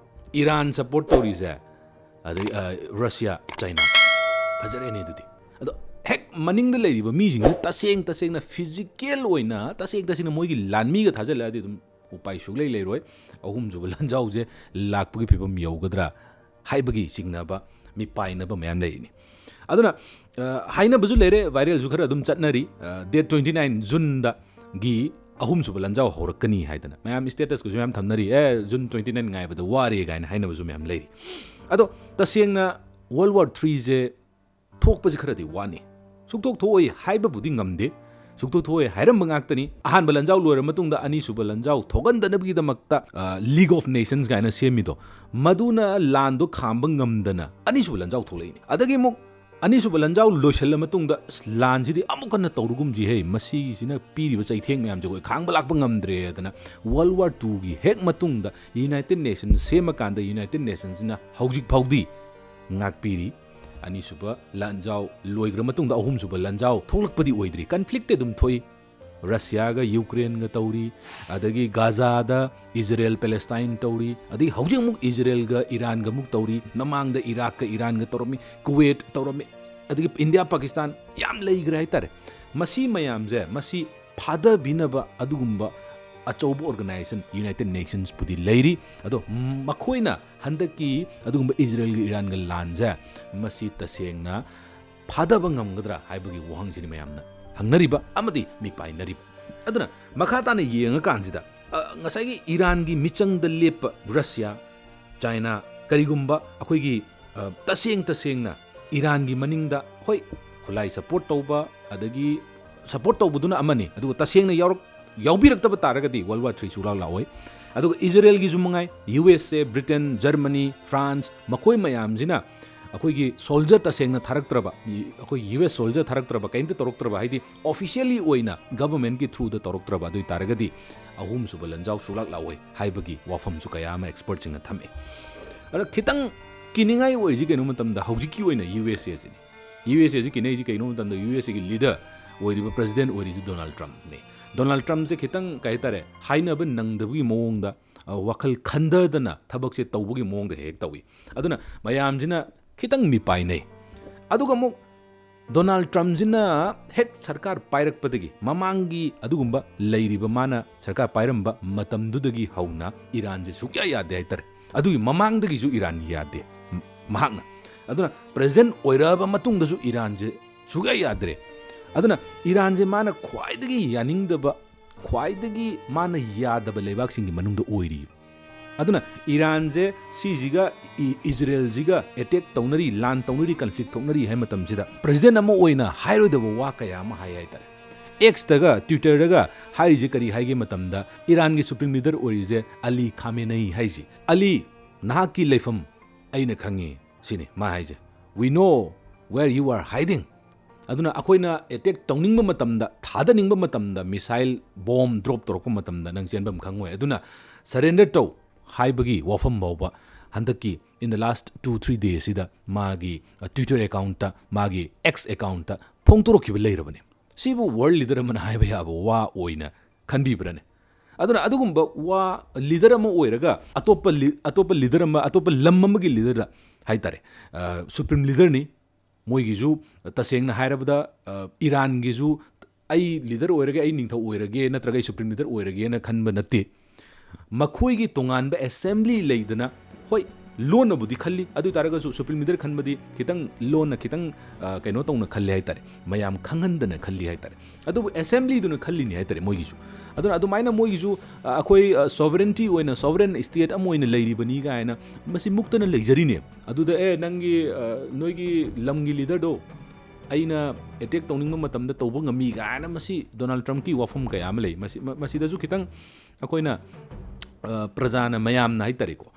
ꯏꯔꯥꯟ ꯁꯞꯄꯣꯔꯠ ꯇꯧꯔꯤꯁꯦ, ꯑꯗꯩ, ꯑ, ꯔꯁꯤꯌꯥ, ꯆꯥꯏꯅꯥ꯫ ꯐꯖꯔꯦꯅꯦ ꯑꯗꯨꯗꯤ꯫ ꯑꯗꯣ ꯍꯦꯛ ꯃꯅꯤꯡꯗ ꯂꯩꯔꯤꯕ ꯃꯤꯁꯤꯡꯁꯦ ꯇꯁꯦꯡ ꯇꯁꯦꯡꯅ ꯐꯤꯖꯤꯀꯦꯜ ꯑꯣꯏꯅ ꯇꯁꯦꯡ ꯇꯁꯦꯡꯅ ꯃꯣꯏꯒꯤ ꯂꯥꯟꯃꯤꯒ ꯊꯥꯖꯤꯜꯂꯛꯑꯗꯤ ꯑꯗꯨꯝ ꯎꯄꯥꯏ ꯁꯨꯛꯂꯩ ꯂꯩꯔꯣꯏ꯫ ꯑꯍꯨꯝꯁꯨꯕ ꯂꯥꯟꯖꯥꯎꯁꯦ ꯂꯥꯛꯄꯒꯤ ꯐꯤꯕꯝ ꯌꯧꯒꯗ꯭ꯔꯥ ꯍꯥꯏꯕꯒꯤ ꯆꯤꯡꯅꯕ, ꯃꯤꯄꯥꯏꯅꯕ ꯃꯌꯥꯝ ꯂꯩꯔꯤꯅꯤ꯫ ꯑꯗꯨꯅ, ꯑ, ꯍꯥꯏꯅꯕꯁꯨ ꯂꯩꯔꯦ, ꯚꯥꯏꯔꯦꯜꯁꯨ ꯈꯔ ꯑꯗꯨꯝ ꯆꯠꯅꯔꯤ꯫ ꯑ, ꯗꯦꯠ ꯇ꯭ꯋꯦꯟꯇꯤ ꯅꯥꯏꯟ ꯖꯨꯟꯗꯒꯤ ꯑꯍꯨꯝꯁꯨꯕ ꯂꯥꯟꯖꯥꯎ ꯍꯧꯔꯛꯀꯅꯤ ꯍꯥꯏꯗꯅ ꯃꯌꯥꯝ status ꯀꯁꯨ ꯃꯌꯥꯝ ꯊꯝꯅꯔꯤ꯫ "ꯑꯦ, June twenty nine ꯉꯥꯏꯕꯗ ꯋꯥꯔꯦ" ꯀꯥꯏꯅ ꯍꯥꯏꯅꯕꯁꯨ ꯃꯌꯥꯝ ꯂꯩꯔꯤ꯫ ꯑꯗꯣ ꯇꯁꯦꯡꯅ World War Three ꯁꯦ ꯊꯣꯛꯄꯁꯤ ꯈꯔꯗꯤ ꯋꯥꯅꯤ꯫ ꯁꯨꯛꯊꯣꯛ ꯊꯣꯛꯑꯣꯏ ꯍꯥꯏꯕꯕꯨꯗꯤ ꯉꯝꯗꯦ꯫ ꯁꯨꯛꯊꯣꯛ ꯊꯣꯛꯑꯣꯏ ꯍꯥꯏꯔꯝꯕ ꯉꯥꯛꯇꯅꯤ꯫ ꯑꯍꯥꯟꯕ ꯂꯥꯟꯖꯥꯎ ꯂꯣꯏꯔ ꯃꯇꯨꯡꯗ ꯑꯅꯤꯁꯨꯕ ꯂꯥꯟꯖꯥꯎ ꯊꯣꯛꯍꯟꯗꯅꯕꯒꯤꯗꯃꯛꯇ, ꯑ, League of Nations ꯀꯥꯏꯅ ꯁꯦꯝꯃꯤꯗꯣ, ꯃꯗꯨꯅ ꯂꯥꯟꯗꯣ ꯈꯥꯝꯕ ꯉꯝꯗꯅ ꯑꯅꯤꯁꯨꯕ ꯂꯥꯟꯖꯥꯎ ꯊꯣꯛꯂꯛꯏꯅꯤ꯫ ꯑꯗꯒꯤ ꯑꯃꯨꯛ ꯑꯅꯤꯁꯨꯕ ꯂꯥꯟꯖꯥꯎ ꯂꯣꯏꯁꯤꯜꯂ ꯃꯇꯨꯡꯗ, "ꯑꯁ, ꯂꯥꯟꯁꯤꯗꯤ ꯑꯃꯨꯛ ꯍꯟꯅ ꯇꯧꯔꯒꯨꯝꯁꯤꯍꯦ, ꯃꯁꯤꯁꯤꯅ ꯄꯤꯔꯤꯕ ꯆꯩꯊꯦꯡ ꯃꯌꯥꯝꯁꯦ ꯑꯩꯈꯣꯏ ꯈꯥꯡꯕ ꯂꯥꯛꯄ ꯉꯝꯗ꯭ꯔꯦ" ꯍꯥꯏꯗꯅ World War Two ꯒꯤ ꯍꯦꯛ ꯃꯇꯨꯡꯗ United Nations ꯁꯦꯝꯃꯀꯥꯟꯗ United Nationsꯁꯤꯅ ꯍꯧꯖꯤꯛ ꯐꯥꯎꯗꯤ ꯉꯥꯛꯄꯤꯔꯤ꯫ ꯑꯅꯤꯁꯨꯕ ꯂꯥꯟꯖꯥꯎ ꯂꯣꯏꯈ꯭ꯔ ꯃꯇꯨꯡꯗ ꯑꯍꯨꯝꯁꯨꯕ ꯂꯥꯟꯖꯥꯎ ꯊꯣꯛꯂꯛꯄꯗꯤ ꯑꯣꯏꯗ꯭ꯔꯤ꯫ Conflictꯇꯤ ꯑꯗꯨꯝ ꯊꯣꯛꯏ꯫ ꯔꯁꯤꯌꯥꯒ ꯌꯨꯀ꯭ꯔꯦꯟꯒ ꯇꯧꯔꯤ, ꯑꯗꯒꯤ ꯒꯥꯖꯥꯗ ꯏꯖꯔꯦꯜ ꯄꯦꯂꯦꯁꯇꯥꯏꯟ ꯇꯧꯔꯤ, ꯑꯗꯒꯤ ꯍꯧꯖꯤꯛ ꯑꯃꯨꯛ ꯏꯖꯔꯦꯜꯒ ꯏꯔꯥꯟꯒ ꯑꯃꯨꯛ ꯇꯧꯔꯤ, ꯃꯃꯥꯡꯗ ꯏꯔꯥꯛꯀ ꯏꯔꯥꯟꯒ ꯇꯧꯔꯝꯃꯤ, ꯀꯨꯋꯦꯠ ꯇꯧꯔꯝꯃꯤ, ꯑꯗꯒꯤ ꯏꯟꯗꯤꯌꯥ ꯄꯥꯀꯤꯁꯇꯥꯟ ꯌꯥꯝ ꯂꯩꯈ꯭ꯔꯦ ꯍꯥꯏꯇꯥꯔꯦ꯫ ꯃꯁꯤ ꯃꯌꯥꯝꯁꯦ, ꯃꯁꯤ ꯐꯥꯗꯕꯤꯅꯕ ꯑꯗꯨꯒꯨꯝꯕ ꯑꯆꯧꯕ organization United Nationsꯄꯨꯗꯤ ꯂꯩꯔꯤ꯫ ꯑꯗꯣ ꯃꯈꯣꯏꯅ ꯍꯟꯗꯛꯀꯤ ꯑꯗꯨꯒꯨꯝꯕ ꯏꯖꯔꯦꯜꯒ ꯏꯔꯥꯟꯒ ꯂꯥꯟꯁꯦ, ꯃꯁꯤ ꯇꯁꯦꯡꯅ ꯐꯥꯗꯕ ꯉꯝꯒꯗ꯭ꯔꯥ ꯍꯥꯏꯕꯒꯤ ꯋꯥꯍꯪꯁꯤꯅꯤ ꯃꯌꯥꯝꯅ ꯍꯪꯅꯔꯤꯕ ꯑꯃꯗꯤ ꯃꯤꯄꯥꯏꯅꯔꯤꯕ꯫ ꯑꯗꯨꯅ ꯃꯈꯥ ꯇꯥꯅ ꯌꯦꯡꯉꯀꯥꯟꯁꯤꯗ, ꯑ, ꯉꯁꯥꯏꯒꯤ ꯏꯔꯥꯟꯒꯤ ꯃꯤꯆꯪꯗ ꯂꯦꯞꯄ ꯔꯁꯤꯌꯥ, ꯆꯥꯏꯅꯥ, ꯀꯔꯤꯒꯨꯝꯕ ꯑꯩꯈꯣꯏꯒꯤ, ꯑ, ꯇꯁꯦꯡ ꯇꯁꯦꯡꯅ ꯏꯔꯥꯟꯒꯤ ꯃꯅꯤꯡꯗ, ꯍꯣꯏ, ꯈꯨꯠꯂꯥꯏ support ꯇꯧꯕ, ꯑꯗꯒꯤ support ꯇꯧꯕꯗꯨꯅ ꯑꯃꯅꯤ, ꯑꯗꯨꯒ ꯇꯁꯦꯡꯅ ꯌꯥꯎꯔꯛ-, ꯌꯥꯎꯕꯤꯔꯛꯇꯕ ꯇꯥꯔꯒꯗꯤ World War Three ꯁꯨꯛꯂꯥꯛ ꯂꯥꯛꯑꯣꯏ꯫ ꯑꯗꯨꯒ ꯏꯖꯔꯦꯜꯒꯤꯁꯨ ꯃꯉꯥꯏ, ꯌꯨ ꯑꯦꯁ ꯑꯦ, ꯕ꯭ꯔꯤꯇꯦꯟ, ꯖꯔꯃꯅꯤ, ꯐ꯭ꯔꯥꯟꯁ, ꯃꯈꯣꯏ ꯃꯌꯥꯝꯁꯤꯅ ꯑꯩꯈꯣꯏꯒꯤ soldier ꯇꯁꯦꯡꯅ ꯊꯥꯔꯛꯇ꯭ꯔꯕ, ꯏ-, ꯑꯩꯈꯣꯏ ꯌꯨ ꯑꯦꯁ soldier ꯊꯥꯔꯛꯇ꯭ꯔꯕ, ꯀꯔꯤꯝꯇ ꯇꯧꯔꯛꯇ꯭ꯔꯕ, ꯍꯥꯏꯗꯤ officially ꯑꯣꯏꯅ governmentꯀꯤ throughꯗ ꯇꯧꯔꯛꯇ꯭ꯔꯕ, ꯑꯗꯨ ꯑꯣꯏ ꯇꯥꯔꯒꯗꯤ ꯑꯍꯨꯝꯁꯨꯕ ꯂꯥꯟꯖꯥꯎ ꯁꯨꯛꯂꯥꯛ ꯂꯥꯛꯑꯣꯏ ꯍꯥꯏꯕꯒꯤ ꯋꯥꯐꯝꯁꯨ ꯀꯌꯥ ꯑꯃ expertꯁꯤꯡꯅ ꯊꯝꯃꯤ꯫ ꯑꯗ ꯈꯤꯇꯪ ꯀꯤꯅꯤꯡꯉꯥꯏ ꯑꯣꯏꯔꯤꯁꯤ ꯀꯩꯅꯣ ꯃꯇꯝꯗ ꯍꯧꯖꯤꯛꯀꯤ ꯑꯣꯏꯅ ꯌꯨ ꯑꯦꯁ ꯑꯦꯁꯤꯅꯤ꯫ ꯌꯨ ꯑꯦꯁ ꯑꯦꯁꯤ ꯀꯤꯅꯩꯁꯤ ꯀꯩꯅꯣ ꯃꯇꯝꯗ ꯌꯨ ꯑꯦꯁ ꯑꯦꯒꯤ leader ꯑꯣꯏꯔꯤꯕ, president ꯑꯣꯏꯔꯤꯁꯤ ꯗꯣꯅꯥꯜꯗ ꯇ꯭ꯔꯝꯞꯅꯤ꯫ ꯗꯣꯅꯥꯜꯗ ꯇ꯭ꯔꯝꯞꯁꯦ ꯈꯤꯇꯪ, ꯀꯩ ꯍꯥꯏꯇꯥꯔꯦ, ꯍꯥꯏꯅꯕ ꯅꯪꯗꯕꯒꯤ ꯃꯑꯣꯡꯗ, ꯑ, ꯋꯥꯈꯜ ꯈꯟꯊꯗꯅ ꯊꯕꯛꯁꯦ ꯇꯧꯕꯒꯤ ꯃꯑꯣꯡꯗ ꯍꯦꯛ ꯍꯦꯛ ꯇꯧꯏ꯫ ꯑꯗꯨꯅ ꯃꯌꯥꯝꯁꯤꯅ ꯈꯤꯇꯪ ꯃꯤꯄꯥꯏꯅꯩ꯫ ꯑꯗꯨꯒ ꯑꯃꯨꯛ ꯗꯣꯅꯥꯜꯗ ꯇ꯭ꯔꯝꯞꯁꯤꯅ ꯍꯦꯛ ꯁꯔꯀꯥꯔ ꯄꯥꯏꯔꯛꯄꯗꯒꯤ, ꯃꯃꯥꯡꯒꯤ ꯑꯗꯨꯒꯨꯝꯕ ꯂꯩꯔꯤꯕ ꯃꯥꯅ ꯁꯔꯀꯥꯔ ꯄꯥꯏꯔꯝꯕ ꯃꯇꯝꯗꯨꯗꯒꯤ ꯍꯧꯅ ꯏꯔꯥꯟꯁꯦ ꯁꯨꯛꯌꯥ ꯌꯥꯗꯦ ꯍꯥꯏꯇꯥꯔꯦ꯫ ꯑꯗꯨꯒꯤ ꯃꯃꯥꯡꯗꯒꯤꯁꯨ ꯏꯔꯥꯟ ꯌꯥꯗꯦ ꯃ-, ꯃꯍꯥꯛꯅ꯫ ꯑꯗꯨꯅ president ꯑꯣꯏꯔꯛꯑꯕ ꯃꯇꯨꯡꯗꯁꯨ ꯏꯔꯥꯟꯁꯦ ꯁꯨꯛꯌꯥ ꯌꯥꯗ꯭ꯔꯦ꯫ ꯑꯗꯨꯅ ꯏꯔꯥꯟꯁꯦ ꯃꯥꯅ ꯈ꯭ꯋꯥꯏꯗꯒꯤ ꯌꯥꯅꯤꯡꯗꯕ ꯈ꯭ꯋꯥꯏꯗꯒꯤ ꯃꯥꯅ ꯌꯥꯗꯕ ꯂꯩꯕꯥꯛꯁꯤꯡꯒꯤ ꯃꯅꯨꯡꯗ ꯑꯣꯏꯔꯤ꯫ ꯑꯗꯨꯅ ꯏꯔꯥꯟꯁꯦ ꯁꯤꯁꯤꯒ ꯏ-, ꯏꯖꯔꯦꯜꯁꯤꯒ ꯑꯦꯇꯦꯛ ꯇꯧꯅꯔꯤ, ꯂꯥꯟ ꯇꯧꯅꯔꯤ, ꯀꯟꯐ꯭ꯂꯤꯛ ꯊꯣꯛꯅꯔꯤ ꯍꯥꯏ ꯃꯇꯝꯁꯤꯗ ꯄ꯭ꯔꯦꯁꯤꯗꯦꯟ ꯑꯃ ꯑꯣꯏꯅ ꯍꯥꯏꯔꯣꯏꯗꯕ ꯋꯥ ꯀꯌꯥ ꯑꯃ ꯍꯥꯏ ꯍꯥꯏꯇꯥꯔꯦ꯫ ꯑꯦꯛꯁꯇꯒ ꯇ꯭ꯋꯤꯇꯔꯗꯒ ꯍꯥꯏꯔꯤꯁꯦ ꯀꯔꯤ ꯍꯥꯏꯒꯦ ꯃꯇꯝꯗ, ꯏꯔꯥꯟꯒꯤ ꯁꯨꯄ꯭ꯔꯤꯝ ꯂꯤꯗꯔ ꯑꯣꯏꯔꯤꯁꯦ ꯑꯂꯤ ꯈꯥꯃꯦꯅꯩ ꯍꯥꯏꯁꯤ, "ꯑꯂꯤ, ꯅꯍꯥꯛꯀꯤ ꯂꯩꯐꯝ ꯑꯩꯅ ꯈꯪꯉꯤ" ꯁꯤꯅꯤ ꯃꯥ ꯍꯥꯏꯁꯦ꯫ "We know where you are hiding." ꯑꯗꯨꯅ ꯑꯩꯈꯣꯏꯅ ꯑꯦꯇꯦꯛ ꯇꯧꯅꯤꯡꯕ ꯃꯇꯝꯗ, ꯊꯥꯗꯅꯤꯡꯕ ꯃꯇꯝꯗ, ꯃꯤꯁꯥꯏꯜ ꯕꯣꯝ ꯗ꯭ꯔꯣꯞ ꯇꯧꯔꯛꯄ ꯃꯇꯝꯗ ꯅꯪ ꯆꯦꯟꯐꯝ ꯈꯪꯉꯣꯏ꯫ ꯑꯗꯨꯅ ꯁꯔꯦꯟꯗꯔ ꯇꯧ ꯍꯥꯏꯕꯒꯤ ꯋꯥꯐꯝ ꯐꯥꯎꯕ ꯍꯟꯗꯛꯀꯤ in the last two three days ꯁꯤꯗ ꯃꯥꯒꯤ, ꯑ, ꯇ꯭ꯋꯤꯇꯔ ꯑꯦꯀꯥꯎꯟꯠꯇ, ꯃꯥꯒꯤ ꯑꯦꯛꯁ ꯑꯦꯀꯥꯎꯟꯠꯇ ꯐꯣꯡꯗꯣꯔꯛꯈꯤꯕ ꯂꯩꯔꯕꯅꯦ꯫ ꯁꯤꯕꯨ ꯋꯥꯔꯜ ꯂꯤꯗꯔ ꯑꯃꯅ ꯍꯥꯏꯕ ꯌꯥꯕ ꯋꯥ ꯑꯣꯏꯅ ꯈꯟꯕꯤꯕ꯭ꯔꯅꯦ? ꯑꯗꯨꯅ ꯑꯗꯨꯒꯨꯝꯕ ꯋꯥ, ꯂꯤꯗꯔ ꯑꯃ ꯑꯣꯏꯔꯒ ꯑꯇꯣꯞꯄ ꯂꯤ-, ꯑꯇꯣꯞꯄ ꯂꯤꯗꯔ ꯑꯃ, ꯑꯇꯣꯞꯄ ꯂꯝ ꯑꯃꯒꯤ ꯂꯤꯗꯔꯗ ꯍꯥꯏꯇꯥꯔꯦ, ꯑ, ꯁꯨꯄ꯭ꯔꯤꯝ ꯂꯤꯗꯔꯅꯤ, ꯃꯣꯏꯒꯤꯁꯨ ꯇꯁꯦꯡꯅ ꯍꯥꯏꯔꯕꯗ, ꯑ, ꯏꯔꯥꯟꯒꯤꯁꯨ "ꯑꯩ ꯂꯤꯗꯔ ꯑꯣꯏꯔꯒꯦ, ꯑꯩ ꯅꯤꯡꯊꯧ ꯑꯣꯏꯔꯒꯦ, ꯅꯠꯇ꯭ꯔꯒ ꯑꯩ ꯁꯨꯄ꯭ꯔꯤꯝ ꯂꯤꯗꯔ ꯑꯣꯏꯔꯒꯦꯅ" ꯈꯟꯕ ꯅꯠꯇꯦ꯫ ꯃꯈꯣꯏꯒꯤ ꯇꯣꯉꯥꯟꯕ ꯑꯦꯁꯦꯝꯕ꯭ꯂꯤ ꯂꯩꯗꯅ, ꯍꯣꯏ, ꯂꯣꯟꯅꯕꯨꯗꯤ ꯈꯜꯂꯤ, ꯑꯗꯨ ꯑꯣꯏ ꯇꯥꯔꯒꯁꯨ ꯁꯨꯄ꯭ꯔꯤꯝ ꯂꯤꯗꯔ ꯈꯟꯕꯗꯤ ꯈꯤꯇꯪ ꯂꯣꯟꯅ ꯈꯤꯇꯪ, ꯑ, ꯀꯩꯅꯣ ꯇꯧꯅ ꯈꯜꯂꯤ ꯍꯥꯏꯇꯥꯔꯦ, ꯃꯌꯥꯝ ꯈꯪꯍꯟꯗꯅ ꯈꯜꯂꯤ ꯍꯥꯏꯇꯥꯔꯦ꯫ ꯑꯗꯨꯕꯨ ꯑꯦꯁꯦꯝꯕ꯭ꯂꯤꯗꯨꯅ ꯈꯜꯂꯤꯅꯤ ꯍꯥꯏꯇꯥꯔꯦ ꯃꯣꯏꯒꯤꯁꯨ꯫ ꯑꯗꯨꯅ ꯑꯗꯨꯃꯥꯏꯅ ꯃꯣꯏꯒꯤꯁꯨ, ꯑ, ꯑꯩꯈꯣꯏ, ꯑ, ꯁꯣꯚꯔꯦꯟꯇꯤ ꯑꯣꯏꯅ, ꯁꯣꯚꯔꯦꯟ ꯁ꯭ꯇꯦꯠ ꯑꯃ ꯑꯣꯏꯅ ꯂꯩꯔꯤꯕꯅꯤ ꯀꯥꯏꯅ ꯃꯁꯤ ꯃꯨꯛꯇꯅ ꯂꯩꯖꯔꯤꯅꯦ꯫ ꯑꯗꯨꯗ, "ꯑꯦ, ꯅꯪꯒꯤ, ꯑ, ꯅꯣꯏꯒꯤ ꯂꯝꯒꯤ ꯂꯤꯗꯔꯗꯣ ꯑꯩꯅ ꯑꯦꯇꯦꯛ ꯇꯧꯅꯤꯡꯕ ꯃꯇꯝꯗ ꯇꯧꯕ ꯉꯝꯃꯤ" ꯀꯥꯏꯅ ꯃꯁꯤ ꯗꯣꯅꯥꯜꯗ ꯇ꯭ꯔꯝꯞꯀꯤ ꯋꯥꯐꯝ ꯀꯌꯥ ꯑꯃ ꯂꯩ꯫ ꯃꯁꯤ, ꯃ-, ꯃꯁꯤꯗꯁꯨ ꯈꯤꯇꯪ ꯑꯩꯈꯣꯏꯅ, ꯑ, ꯄ꯭ꯔꯖꯥꯅ, ꯃꯌꯥꯝꯅ ꯍꯥꯏꯇꯥꯔꯦꯀꯣ,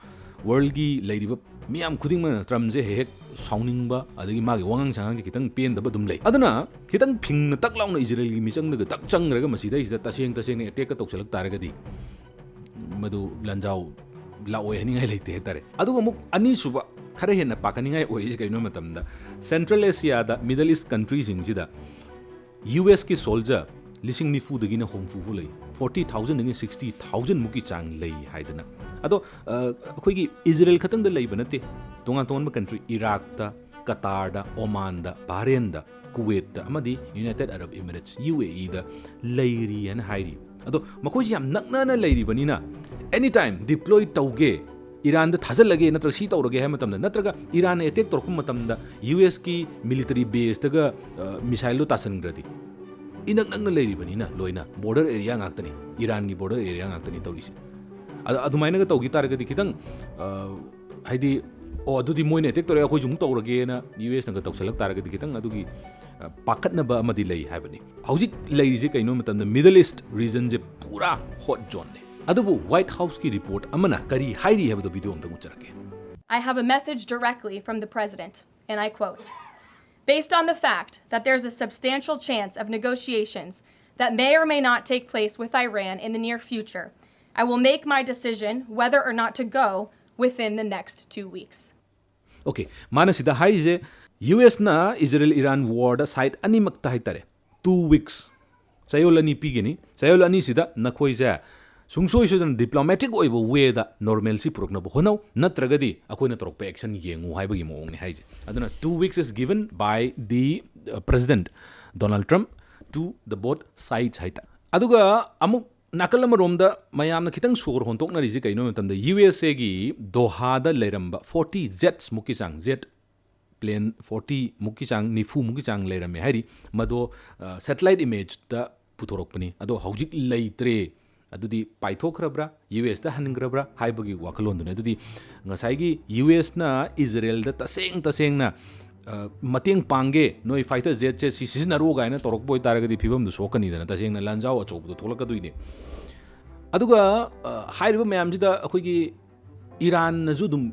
ꯋꯥꯔꯜꯒꯤ ꯂꯩꯔꯤꯕ ꯃꯤꯌꯥꯝ ꯈꯨꯗꯤꯡꯃꯛꯅ ꯇ꯭ꯔꯝꯞꯁꯦ ꯍꯦꯛ ꯍꯦꯛ ꯁꯥꯎꯅꯤꯡꯕ, ꯑꯗꯒꯤ ꯃꯥꯒꯤ ꯋꯥꯉꯥꯡ ꯁꯉꯥꯡꯁꯦ ꯈꯤꯇꯪ ꯄꯦꯟꯗꯕ ꯑꯗꯨꯝ ꯂꯩ꯫ ꯑꯗꯨꯅ ꯈꯤꯇꯪ ꯐꯤꯡꯅ ꯇꯛ ꯂꯥꯎꯅ ꯏꯖꯔꯦꯜꯒꯤ ꯃꯤꯆꯪꯗꯒ ꯇꯛ ꯆꯪꯈ꯭ꯔꯒ ꯃꯁꯤꯗꯩꯁꯤꯗ ꯇꯁꯦꯡ ꯇꯁꯦꯡꯅ ꯑꯦꯇꯦꯛꯀ ꯇꯧꯁꯜꯂꯛ ꯇꯥꯔꯒꯗꯤ ꯃꯗꯨ ꯂꯥꯟꯖꯥꯎ ꯂꯥꯛꯑꯣꯏ ꯍꯥꯏꯅꯤꯡꯉꯥꯏ ꯂꯩꯇꯦ ꯍꯥꯏꯇꯥꯔꯦ꯫ ꯑꯗꯨꯒ ꯑꯃꯨꯛ ꯑꯅꯤꯁꯨꯕ ꯈꯔ ꯍꯦꯟꯅ ꯄꯥꯈꯠꯅꯤꯡꯉꯥꯏ ꯑꯣꯏꯔꯤꯁꯤ ꯀꯩꯅꯣ ꯍꯥꯏꯕ ꯃꯇꯝꯗ, ꯁꯦꯟꯇ꯭ꯔꯦꯜ ꯑꯦꯁꯤꯌꯥꯗ, ꯃꯤꯗꯜ ꯏꯁ ꯀꯟꯇ꯭ꯔꯤꯁꯤꯡꯁꯤꯗ ꯌꯨ ꯑꯦꯁꯀꯤ ꯁꯣꯜꯖꯔ ꯂꯤꯁꯤꯡ ꯅꯤꯐꯨꯗꯒꯤꯅ ꯍꯨꯝꯐꯨ ꯐꯥꯎ ꯂꯩ, ꯐꯣꯔꯇꯤ ꯊꯥꯎꯖꯟꯗꯒꯤ ꯁꯤꯛꯁꯇꯤ ꯊꯥꯎꯖꯟ ꯃꯨꯛꯀꯤ ꯆꯥꯡ ꯂꯩ ꯍꯥꯏꯗꯅ꯫ ꯑꯗꯣ, ꯑ, ꯑꯩꯈꯣꯏꯒꯤ ꯏꯖꯔꯦꯜ ꯈꯛꯇꯪꯗ ꯂꯩꯕ ꯅꯠꯇꯦ, ꯇꯣꯉꯥꯟ ꯇꯣꯉꯥꯟꯕ ꯀꯟꯇ꯭ꯔꯤ, ꯏꯔꯥꯛꯇ, ꯀꯇꯥꯔꯗ, ꯑꯣꯃꯥꯟꯗ, ꯕꯍꯔꯦꯟꯗ, ꯀꯨꯋꯦꯠꯇ ꯑꯃꯗꯤ ꯌꯨꯅꯥꯏꯇꯦꯗ ꯑꯔꯕ ꯏꯃꯤꯔꯦꯠꯁ, ꯌꯨ ꯑꯦ ꯏꯗ ꯂꯩꯔꯤ ꯍꯥꯏꯅ ꯍꯥꯏꯔꯤ꯫ ꯑꯗꯣ ꯃꯈꯣꯏꯁꯤ ꯌꯥꯝ ꯅꯛꯅꯅ ꯂꯩꯔꯤꯕꯅꯤꯅ, ꯑꯦꯅꯤ ꯇꯥꯏꯝ ꯗꯤꯄ꯭ꯂꯣꯏ ꯇꯧꯒꯦ, ꯏꯔꯥꯟꯗ ꯊꯥꯖꯤꯜꯂꯒꯦ, ꯅꯠꯇ꯭ꯔꯒ ꯁꯤ ꯇꯧꯔꯒꯦ ꯍꯥꯏꯕ ꯃꯇꯝꯗ, ꯅꯠꯇ꯭ꯔꯒ ꯏꯔꯥꯟꯅ ꯑꯦꯇꯦꯛ ꯇꯧꯔꯛꯄ ꯃꯇꯝꯗ ꯌꯨ ꯑꯦꯁꯀꯤ ꯃꯤꯂꯤꯇꯔꯤ ꯕꯦꯁꯇꯒ, ꯑ, ꯃꯤꯁꯥꯏꯜꯗꯣ ꯇꯥꯁꯟꯈ꯭ꯔꯗꯤ, ꯏꯅꯛ ꯅꯛꯅ ꯂꯩꯔꯤꯕꯅꯤꯅ ꯂꯣꯏꯅ border area ꯉꯥꯛꯇꯅꯤ, ꯏꯔꯥꯟꯒꯤ border area ꯉꯥꯛꯇꯅꯤ ꯇꯧꯔꯤꯁꯦ꯫ ꯑꯗ ꯑꯗꯨꯃꯥꯏꯅꯒ ꯇꯧꯈꯤ ꯇꯥꯔꯒꯗꯤ ꯈꯤꯇꯪ, ꯑ, ꯍꯥꯏꯗꯤ, "ꯑꯣ, ꯑꯗꯨꯗꯤ ꯃꯣꯏꯅ attack ꯇꯧꯔꯛꯑꯦ, ꯑꯩꯈꯣꯏꯁꯨ ꯑꯃꯨꯛ ꯇꯧꯔꯒꯦꯅ" ꯌꯨ ꯑꯦꯁꯅꯒ ꯇꯧꯁꯜꯂꯛ ꯇꯥꯔꯒꯗꯤ ꯈꯤꯇꯪ ꯑꯗꯨꯒꯤ, ꯑ, ꯄꯥꯈꯠꯅꯕ ꯑꯃꯗꯤ ꯂꯩ ꯍꯥꯏꯕꯅꯤ꯫ ꯍꯧꯖꯤꯛ ꯂꯩꯔꯤꯁꯦ ꯀꯩꯅꯣ ꯍꯥꯏꯕ ꯃꯇꯝꯗ Middle East regionꯁꯦ ꯄꯨꯔꯥ hot zoneꯅꯦ꯫ ꯑꯗꯨꯕꯨ White Houseꯀꯤ report ꯑꯃꯅ ꯀꯔꯤ ꯍꯥꯏꯔꯤ ꯍꯥꯏꯕꯗꯣ video ꯑꯝꯇꯪ ꯎꯠꯆꯔꯛꯀꯦ꯫ I have a message directly from the president, and I quote, "Based on the fact that there's a substantial chance of negotiations that may or may not take place with Iran in the near future, I will make my decision whether or not to go within the next two weeks." Okay, ꯃꯥꯅ ꯁꯤꯗ ꯍꯥꯏꯔꯤꯁꯦ, U ꯑꯦꯁꯅ Israel Iran warꯗ side ꯑꯅꯤꯃꯛꯇ ꯍꯥꯏꯇꯥꯔꯦ, two weeks, ꯆꯌꯣꯜ ꯑꯅꯤ ꯄꯤꯒꯅꯤ꯫ ꯆꯌꯣꯜ ꯑꯅꯤꯁꯤꯗ ꯅꯈꯣꯏꯁꯦ ꯁꯨꯡꯁꯣꯏ ꯁꯣꯏꯗꯅ diplomatic ꯑꯣꯏꯕ wayꯗ normalcy ꯄꯨꯔꯛꯅꯕ ꯍꯣꯠꯅꯧ, ꯅꯠꯇ꯭ꯔꯒꯗꯤ ꯑꯩꯈꯣꯏꯅ ꯇꯧꯔꯛꯄ action ꯌꯦꯡꯉꯨ ꯍꯥꯏꯕꯒꯤ ꯃꯑꯣꯡꯅꯤ ꯍꯥꯏꯁꯦ꯫ ꯑꯗꯨꯅ two weeks is given by the, uh, President Donald Trump to the both sides ꯍꯥꯏꯇꯥꯔꯦ꯫ ꯑꯗꯨꯒ ꯑꯃꯨꯛ ꯅꯥꯀꯜ ꯑꯃꯔꯣꯝꯗ ꯃꯌꯥꯝꯅ ꯈꯤꯇꯪ ꯁꯣꯔ ꯍꯣꯟꯗꯣꯛꯅꯔꯤꯁꯤ ꯀꯩꯅꯣ ꯍꯥꯏꯕ ꯃꯇꯝꯗ, ꯌꯨ ꯑꯦꯁ ꯑꯦꯒꯤ ꯗꯣꯍꯥꯗ ꯂꯩꯔꯝꯕ forty jetsꯃꯨꯛꯀꯤ ꯆꯥꯡ, jet plane fortyꯃꯨꯛꯀꯤ ꯆꯥꯡ, ꯅꯤꯐꯨꯃꯨꯛꯀꯤ ꯆꯥꯡ ꯂꯩꯔꯝꯃꯦ ꯍꯥꯏꯔꯤ꯫ ꯃꯗꯣ, ꯑ, satellite imageꯇ ꯄꯨꯊꯣꯔꯛꯄꯅꯤ꯫ ꯑꯗꯣ ꯍꯧꯖꯤꯛ ꯂꯩꯇ꯭ꯔꯦ꯫ ꯑꯗꯨꯗꯤ ꯄꯥꯏꯊꯣꯛꯈ꯭ꯔꯕ꯭ꯔꯥ, ꯌꯨ ꯑꯦꯁꯇ ꯍꯟꯈ꯭ꯔꯕ꯭ꯔꯥ ꯍꯥꯏꯕꯒꯤ ꯋꯥꯈꯜꯂꯣꯟꯗꯨꯅꯤ꯫ ꯑꯗꯨꯗꯤ ꯉꯁꯥꯏꯒꯤ ꯌꯨ ꯑꯦꯁꯅ ꯏꯖꯔꯦꯜꯗ ꯇꯁꯦꯡ ꯇꯁꯦꯡꯅ, ꯑ, "ꯃꯇꯦꯡ ꯄꯥꯡꯒꯦ, ꯅꯣꯏ fighter jetꯁꯦ ꯁꯤ ꯁꯤꯖꯤꯟꯅꯔꯣ" ꯀꯥꯏꯅ ꯇꯧꯔꯛꯄ ꯑꯣꯏꯇꯥꯔꯒꯗꯤ ꯐꯤꯕꯝꯗꯨ ꯁꯣꯛꯀꯅꯤꯗꯅ, ꯇꯁꯦꯡꯅ ꯂꯥꯟꯖꯥꯎ ꯑꯆꯧꯕꯗꯣ ꯊꯣꯛꯂꯛꯀꯗꯣꯏꯅꯤ꯫ ꯑꯗꯨꯒ, ꯑ, ꯍꯥꯏꯔꯤꯕ ꯃꯌꯥꯝꯁꯤꯗ ꯑꯩꯈꯣꯏꯒꯤ ꯏꯔꯥꯟꯅꯁꯨ ꯑꯗꯨꯝ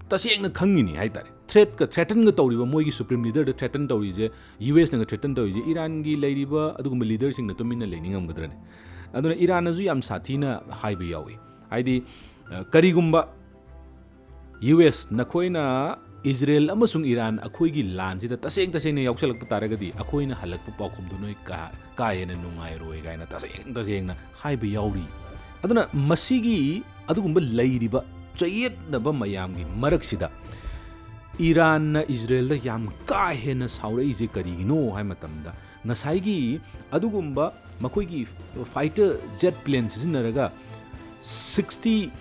ꯇꯁꯦꯡꯅ ꯈꯪꯉꯤꯅꯤ ꯍꯥꯏꯇꯥꯔꯦ꯫ Threatꯀ, threatenꯒ ꯇꯧꯔꯤꯕ, ꯃꯣꯏꯒꯤ supreme leaderꯗ threaten ꯇꯧꯔꯤꯁꯦ, ꯌꯨ ꯑꯦꯁꯅꯒ threaten ꯇꯧꯔꯤꯁꯦ, ꯏꯔꯥꯟꯒꯤ ꯂꯩꯔꯤꯕ ꯑꯗꯨꯒꯨꯝꯕ leaderꯁꯤꯡꯅ ꯇꯨꯃꯤꯟꯅ ꯂꯩꯅꯤꯡꯉꯝꯒꯗ꯭ꯔꯅꯦ? ꯑꯗꯨꯅ ꯏꯔꯥꯟꯅꯁꯨ ꯌꯥꯝ ꯁꯥꯊꯤꯅ ꯍꯥꯏꯕ ꯌꯥꯎꯏ꯫ ꯍꯥꯏꯗꯤ, ꯑ, ꯀꯔꯤꯒꯨꯝꯕ ꯌꯨ ꯑꯦꯁ, ꯅꯈꯣꯏꯅ ꯏꯖꯔꯦꯜ ꯑꯃꯁꯨꯡ ꯏꯔꯥꯟ ꯑꯩꯈꯣꯏꯒꯤ ꯂꯥꯟꯁꯤꯗ ꯇꯁꯦꯡ ꯇꯁꯦꯡꯅ ꯌꯥꯎꯁꯜꯂꯛꯄ ꯇꯥꯔꯒꯗꯤ, ꯑꯩꯈꯣꯏꯅ ꯍꯜꯂꯛꯄ ꯄꯥꯎꯈꯨꯝꯗꯨ ꯅꯣꯏ ꯀꯥ, ꯀꯥ ꯍꯦꯟꯅ ꯅꯨꯡꯉꯥꯏꯔꯣꯏ ꯀꯥꯏꯅ ꯇꯁꯦꯡ ꯇꯁꯦꯡꯅ ꯍꯥꯏꯕ ꯌꯥꯎꯔꯤ꯫ ꯑꯗꯨꯅ ꯃꯁꯤꯒꯤ ꯑꯗꯨꯒꯨꯝꯕ ꯂꯩꯔꯤꯕ ꯆꯌꯦꯠꯅꯕ ꯃꯌꯥꯝꯒꯤ ꯃꯔꯛꯁꯤꯗ ꯏꯔꯥꯟꯅ ꯏꯖꯔꯦꯜꯗ ꯌꯥꯝ ꯀꯥ ꯍꯦꯟꯅ ꯁꯥꯎꯔꯛꯏꯁꯦ ꯀꯔꯤꯒꯤꯅꯣ ꯍꯥꯏ ꯃꯇꯝꯗ, ꯉꯁꯥꯏꯒꯤ ꯑꯗꯨꯒꯨꯝꯕ ꯃꯈꯣꯏꯒꯤ fighter jet plane ꯁꯤꯖꯤꯟꯅꯔꯒ, sixty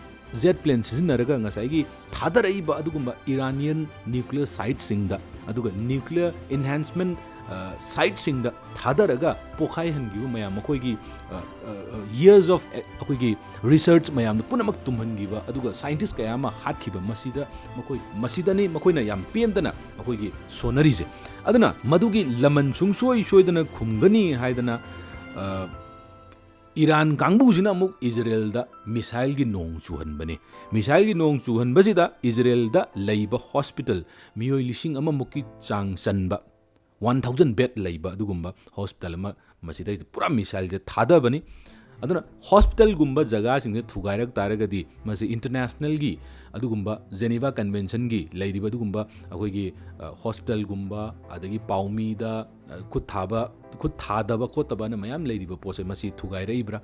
jet plane ꯁꯤꯖꯤꯟꯅꯔꯒ ꯉꯁꯥꯏꯒꯤ ꯊꯥꯗꯔꯛꯏꯕ ꯑꯗꯨꯒꯨꯝꯕ Iranian nuclear siteꯁꯤꯡꯗ, ꯑꯗꯨꯒ nuclear enhancement, ꯁꯥꯏꯠꯁꯤꯡꯗ ꯊꯥꯗꯔꯒ ꯄꯣꯛꯈꯥꯏꯍꯟꯈꯤꯕ ꯃꯌꯥꯝ, ꯃꯈꯣꯏꯒꯤ years of ꯑꯩꯈꯣꯏꯒꯤ research ꯃꯌꯥꯝꯗꯣ ꯄꯨꯝꯅꯃꯛ ꯇꯨꯝꯍꯟꯈꯤꯕ, ꯑꯗꯨꯒ scientist ꯀꯌꯥ ꯑꯃ ꯍꯥꯠꯈꯤꯕ, ꯃꯁꯤꯗ ꯃꯈꯣꯏ, ꯃꯁꯤꯗꯅꯤ ꯃꯈꯣꯏꯅ ꯌꯥꯝ ꯄꯦꯟꯗꯅ ꯑꯩꯈꯣꯏꯒꯤ ꯁꯣꯟꯅꯔꯤꯁꯦ꯫ ꯑꯗꯨꯅ ꯃꯗꯨꯒꯤ ꯂꯃꯟ ꯁꯨꯡꯁꯣꯏ ꯁꯣꯏꯗꯅ ꯈꯨꯝꯒꯅꯤ ꯍꯥꯏꯗꯅ ꯏꯔꯥꯟ ꯀꯥꯡꯕꯨꯁꯤꯅ ꯑꯃꯨꯛ ꯏꯖꯔꯦꯜꯗ ꯃꯤꯁꯥꯏꯜꯒꯤ ꯅꯣꯡ ꯆꯨꯍꯟꯕꯅꯤ꯫ ꯃꯤꯁꯥꯏꯜꯒꯤ ꯅꯣꯡ ꯆꯨꯍꯟꯕꯁꯤꯗ ꯏꯖꯔꯦꯜꯗ ꯂꯩꯕ ꯍꯣꯁꯄꯤꯇꯥꯜ ꯃꯤꯑꯣꯏ ꯂꯤꯁꯤꯡ ꯑꯃꯃꯨꯛꯀꯤ ꯆꯥꯡ ꯆꯟꯕ, one thousand bed ꯂꯩꯕ ꯑꯗꯨꯒꯨꯝꯕ ꯍꯣꯁꯄꯤꯇꯥꯜ ꯑꯃ ꯃꯁꯤꯗꯩꯁꯤꯗ ꯄꯨꯔꯥ ꯃꯤꯁꯥꯏꯜꯁꯦ ꯊꯥꯗꯕꯅꯤ꯫ ꯑꯗꯨꯅ ꯍꯣꯁꯄꯤꯇꯥꯜꯒꯨꯝꯕ ꯖꯒꯥꯁꯤꯡꯁꯦ ꯊꯨꯒꯥꯏꯔꯛ ꯇꯥꯔꯒꯗꯤ ꯃꯁꯤ ꯏꯟꯇꯔꯅꯦꯁꯅꯦꯜꯒꯤ ꯑꯗꯨꯒꯨꯝꯕ ꯖꯦꯅꯤꯚꯥ ꯀꯟꯚꯦꯟꯁꯟꯒꯤ ꯂꯩꯔꯤꯕ ꯑꯗꯨꯒꯨꯝꯕ ꯑꯩꯈꯣꯏꯒꯤ ꯍꯣꯁꯄꯤꯇꯥꯜꯒꯨꯝꯕ, ꯑꯗꯒꯤ ꯄꯥꯎꯃꯤꯗ ꯈꯨꯠ ꯊꯥꯕ, ꯈꯨꯠ ꯊꯥꯗꯕ ꯈꯣꯠꯇꯕꯅ ꯃꯌꯥꯝ ꯂꯩꯔꯤꯕ ꯄꯣꯠꯁꯦ ꯃꯁꯤ ꯊꯨꯒꯥꯏꯔꯛꯏꯕ꯭ꯔꯥ,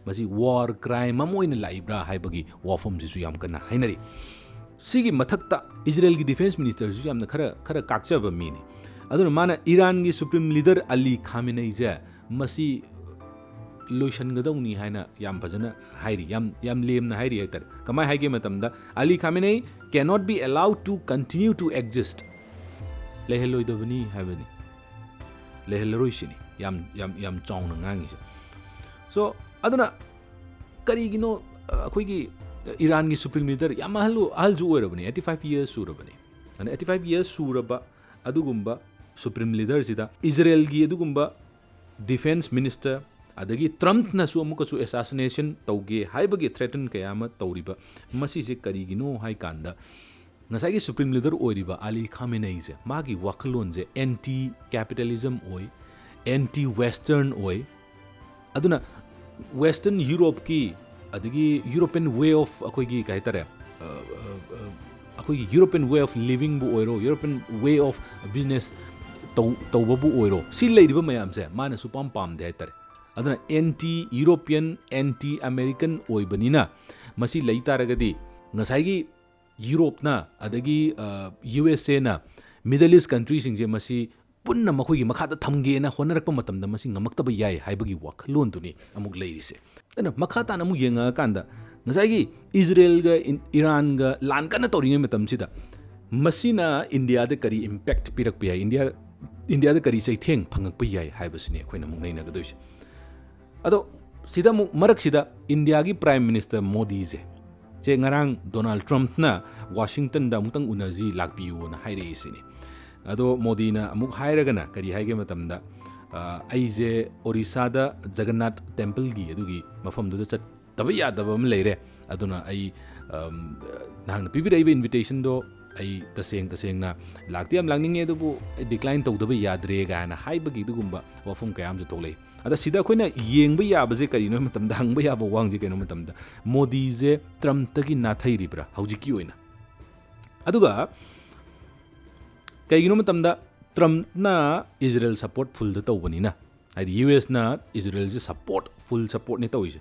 ꯃꯁꯤ ꯋꯥꯔ ꯀ꯭ꯔꯥꯏꯝ ꯑꯃ ꯑꯣꯏꯅ ꯂꯥꯛꯏꯕ꯭ꯔꯥ ꯍꯥꯏꯕꯒꯤ ꯋꯥꯐꯝꯁꯤꯁꯨ ꯌꯥꯝ ꯀꯟꯅ ꯍꯥꯏꯅꯔꯤ꯫ ꯁꯤꯒꯤ ꯃꯊꯛꯇ ꯏꯖꯔꯦꯜꯒꯤ ꯗꯤꯐꯦꯟꯁ ꯃꯤꯅꯤꯁꯇꯔꯁꯤꯁꯨ ꯌꯥꯝꯅ ꯈꯔ ꯈꯔ ꯀꯥꯛꯆꯕ ꯃꯤꯅꯤ꯫ ꯑꯗꯨꯅ ꯃꯥꯅ ꯏꯔꯥꯟꯒꯤ ꯁꯨꯄ꯭ꯔꯤꯝ ꯂꯤꯗꯔ ꯑꯂꯤ ꯈꯥꯃꯦꯅꯩꯁꯦ ꯃꯁꯤ ꯂꯣꯏꯁꯤꯟꯒꯗꯧꯅꯤ ꯍꯥꯏꯅ ꯌꯥꯝ ꯐꯖꯅ ꯍꯥꯏꯔꯤ, ꯌꯥꯝ ꯌꯥꯝ ꯂꯦꯝꯅ ꯍꯥꯏꯔꯤ ꯍꯥꯏꯇꯥꯔꯦ꯫ ꯀꯃꯥꯏ ꯍꯥꯏꯒꯦ ꯃꯇꯝꯗ, "Ali Khamenei cannot be allowed to continue to exist." ꯂꯩꯍꯜꯂꯣꯏꯗꯕꯅꯤ ꯍꯥꯏꯕꯅꯤ, ꯂꯩꯍꯜꯂꯔꯣꯏ ꯁꯤꯅꯤ ꯌꯥꯝ ꯌꯥꯝ ꯌꯥꯝ ꯆꯥꯎꯅ ꯉꯥꯡꯉꯤꯁꯦ꯫ ꯁꯣ ꯑꯗꯨꯅ ꯀꯔꯤꯒꯤꯅꯣ ꯑꯩꯈꯣꯏꯒꯤ ꯏꯔꯥꯟꯒꯤ ꯁꯨꯄ꯭ꯔꯤꯝ ꯂꯤꯗꯔ ꯌꯥꯝ ꯑꯍꯜ ꯑꯍꯜꯁꯨ ꯑꯣꯏꯔꯕꯅꯤ, eighty five years ꯁꯨꯔꯕꯅꯤ꯫ ꯑꯗꯨꯅ eighty five years ꯁꯨꯔꯕ ꯑꯗꯨꯒꯨꯝꯕ ꯁꯨꯄ꯭ꯔꯤꯝ ꯂꯤꯗꯔꯁꯤꯗ ꯏꯖꯔꯦꯜꯒꯤ ꯑꯗꯨꯒꯨꯝꯕ ꯗꯤꯐꯦꯟꯁ ꯃꯤꯅꯤꯁꯇꯔ, ꯑꯗꯒꯤ ꯇ꯭ꯔꯝꯞꯅꯁꯨ ꯑꯃꯨꯛꯀꯁꯨ ꯑꯦꯁꯥꯁꯤꯅꯦꯁꯟ ꯇꯧꯒꯦ ꯍꯥꯏꯕꯒꯤ ꯊ꯭ꯔꯦꯇꯟ ꯀꯌꯥ ꯑꯃ ꯇꯧꯔꯤꯕ, ꯃꯁꯤꯁꯦ ꯀꯔꯤꯒꯤꯅꯣ ꯍꯥꯏ ꯀꯥꯟꯗ, ꯉꯁꯥꯏꯒꯤ ꯁꯨꯄ꯭ꯔꯤꯝ ꯂꯤꯗꯔ ꯑꯣꯏꯔꯤꯕ ꯑꯂꯤ ꯈꯥꯃꯦꯅꯩꯁꯦ, ꯃꯥꯒꯤ ꯋꯥꯈꯜꯂꯣꯟꯁꯦ ꯑꯦꯟꯇꯤ ꯀꯦꯄꯤꯇꯦꯂꯤꯖꯝ ꯑꯣꯏ, ꯑꯦꯟꯇꯤ ꯋꯦꯁꯇꯔꯟ ꯑꯣꯏ꯫ ꯑꯗꯨꯅ ꯋꯦꯁꯇꯔꯟ ꯌꯨꯔꯣꯞꯀꯤ, ꯑꯗꯒꯤ ꯌꯨꯔꯣꯄꯤꯌꯟ ꯋꯦ ꯑꯣꯐ ꯑꯩꯈꯣꯏꯒꯤ ꯀꯩ ꯍꯥꯏꯇꯥꯔꯦ, ꯑꯩꯈꯣꯏꯒꯤ ꯌꯨꯔꯣꯄꯤꯌꯟ ꯋꯦ ꯑꯣꯐ ꯂꯤꯕꯤꯡꯕꯨ ꯑꯣꯏꯔꯣ, ꯌꯨꯔꯣꯄꯤꯌꯟ ꯋꯦ ꯑꯣꯐ ꯕꯤꯖꯤꯅꯦꯁ ꯇꯧꯕꯕꯨ ꯑꯣꯏꯔꯣ, ꯁꯤ ꯂꯩꯔꯤꯕ ꯃꯌꯥꯝꯁꯦ ꯃꯥꯅ ꯁꯨꯄꯥꯝ ꯄꯥꯝꯗꯦ ꯍꯥꯏꯇꯥꯔꯦ꯫ ꯑꯗꯨꯅ ꯑꯦꯟꯇꯤ ꯌꯨꯔꯣꯄꯤꯌꯟ, ꯑꯦꯟꯇꯤ ꯑꯃꯦꯔꯤꯀꯟ ꯑꯣꯏꯕꯅꯤꯅ, ꯃꯁꯤ ꯂꯩ ꯇꯥꯔꯒꯗꯤ ꯉꯁꯥꯏꯒꯤ ꯌꯨꯔꯣꯞꯅ, ꯑꯗꯒꯤ ꯌꯨ ꯑꯦꯁ ꯑꯦꯅ ꯃꯤꯗꯜ ꯏꯁ ꯀꯟꯇ꯭ꯔꯤꯁꯤꯡꯁꯦ ꯃꯁꯤ ꯄꯨꯟꯅ ꯃꯈꯣꯏꯒꯤ ꯃꯈꯥꯗ ꯊꯝꯒꯦꯅ ꯍꯣꯠꯅꯔꯛꯄ ꯃꯇꯝꯗ ꯃꯁꯤ ꯉꯝꯃꯛꯇꯕ ꯌꯥꯏ ꯍꯥꯏꯕꯒꯤ ꯋꯥꯈꯜꯂꯣꯟꯗꯨꯅꯤ ꯑꯃꯨꯛ ꯂꯩꯔꯤꯁꯦ꯫ ꯑꯗꯨꯅ ꯃꯈꯥ ꯇꯥꯅ ꯑꯃꯨꯛ ꯌꯦꯡꯉꯛꯑꯀꯥꯟꯗ, ꯉꯁꯥꯏꯒꯤ ꯏꯖꯔꯦꯜꯒ ꯏꯟ-, ꯏꯔꯥꯟꯒ ꯂꯥꯟ ꯀꯟꯅ ꯇꯧꯔꯤꯉꯩ ꯃꯇꯝꯁꯤꯗ ꯃꯁꯤꯅ ꯏꯟꯗꯤꯌꯥꯗ ꯀꯔꯤ ꯏꯝꯄꯦꯛ ꯄꯤꯔꯛꯄ ꯌꯥꯏ? ꯏꯟꯗꯤꯌꯥ ꯏꯟꯗꯤꯌꯥꯗ ꯀꯔꯤ ꯆꯩꯊꯦꯡ ꯐꯪꯉꯛꯄ ꯌꯥꯏ ꯍꯥꯏꯕꯁꯤꯅꯤ ꯑꯩꯈꯣꯏꯅ ꯑꯃꯨꯛ ꯅꯩꯅꯒꯗꯣꯏꯁꯦ꯫ ꯑꯗꯣ ꯁꯤꯗ ꯑꯃꯨꯛ ꯃꯔꯛꯁꯤꯗ ꯏꯟꯗꯤꯌꯥꯒꯤ Prime Minister ꯃꯣꯗꯤꯁꯦ, ꯁꯦ ꯉꯔꯥꯡ ꯗꯣꯅꯥꯜꯗ ꯇ꯭ꯔꯝꯞꯅ ꯋꯥꯁꯤꯡꯇꯟꯗ ꯑꯃꯨꯛꯇꯪ ꯎꯅꯁꯤ, ꯂꯥꯛꯄꯤꯌꯨꯅ ꯍꯥꯏꯔꯛꯏ ꯁꯤꯅꯤ꯫ ꯑꯗꯣ ꯃꯣꯗꯤꯅ ꯑꯃꯨꯛ ꯍꯥꯏꯔꯒꯅ ꯀꯔꯤ ꯍꯥꯏꯒꯦ ꯃꯇꯝꯗ, "ꯑ, ꯑꯩꯁꯦ ꯑꯣꯔꯤꯁꯥꯗ ꯖꯒꯟꯅꯥꯊ ꯇꯦꯝꯄꯜꯒꯤ ꯑꯗꯨꯒꯤ ꯃꯐꯝꯗꯨꯗ ꯆꯠꯇꯕ ꯌꯥꯗꯕ ꯑꯃ ꯂꯩꯔꯦ꯫ ꯑꯗꯨꯅ ꯑꯩ, ꯑꯝ, ꯅꯍꯥꯛꯅ ꯄꯤꯕꯤꯔꯛꯏꯕ invitationꯗꯣ ꯑꯩ ꯇꯁꯦꯡ ꯇꯁꯦꯡꯅ ꯂꯥꯛꯇꯤ ꯌꯥꯝ ꯂꯥꯛꯅꯤꯡꯉꯦ, ꯑꯗꯨꯕꯨ ꯑꯩ decline ꯇꯧꯗꯕ ꯌꯥꯗ꯭ꯔꯦ" ꯀꯥꯏꯅ ꯍꯥꯏꯕꯒꯤ ꯑꯗꯨꯒꯨꯝꯕ ꯋꯥꯐꯝ ꯀꯌꯥ ꯑꯃꯁꯨ ꯊꯣꯛꯂꯛꯏ꯫ ꯑꯗ ꯁꯤꯗ ꯑꯩꯈꯣꯏꯅ ꯌꯦꯡꯕ ꯌꯥꯕꯁꯦ ꯀꯔꯤꯅꯣ ꯍꯥꯏꯕ ꯃꯇꯝꯗ, ꯍꯪꯕ ꯌꯥꯕ ꯋꯥꯍꯪꯁꯦ ꯀꯩꯅꯣ ꯃꯇꯝꯗ, ꯃꯣꯗꯤꯁꯦ ꯇ꯭ꯔꯝꯞꯇꯒꯤ ꯅꯥꯊꯩꯔꯤꯕ꯭ꯔꯥ ꯍꯧꯖꯤꯛꯀꯤ ꯑꯣꯏꯅ? ꯑꯗꯨꯒ ꯀꯩꯒꯤꯅꯣ ꯃꯇꯝꯗ ꯇ꯭ꯔꯝꯞꯅ ꯏꯖꯔꯦꯜ support fullꯗ ꯇꯧꯕꯅꯤꯅ, ꯍꯥꯏꯗꯤ ꯌꯨ ꯑꯦꯁꯅ ꯏꯖꯔꯦꯜꯁꯦ support, full supportꯅꯦ ꯇꯧꯔꯤꯁꯦ꯫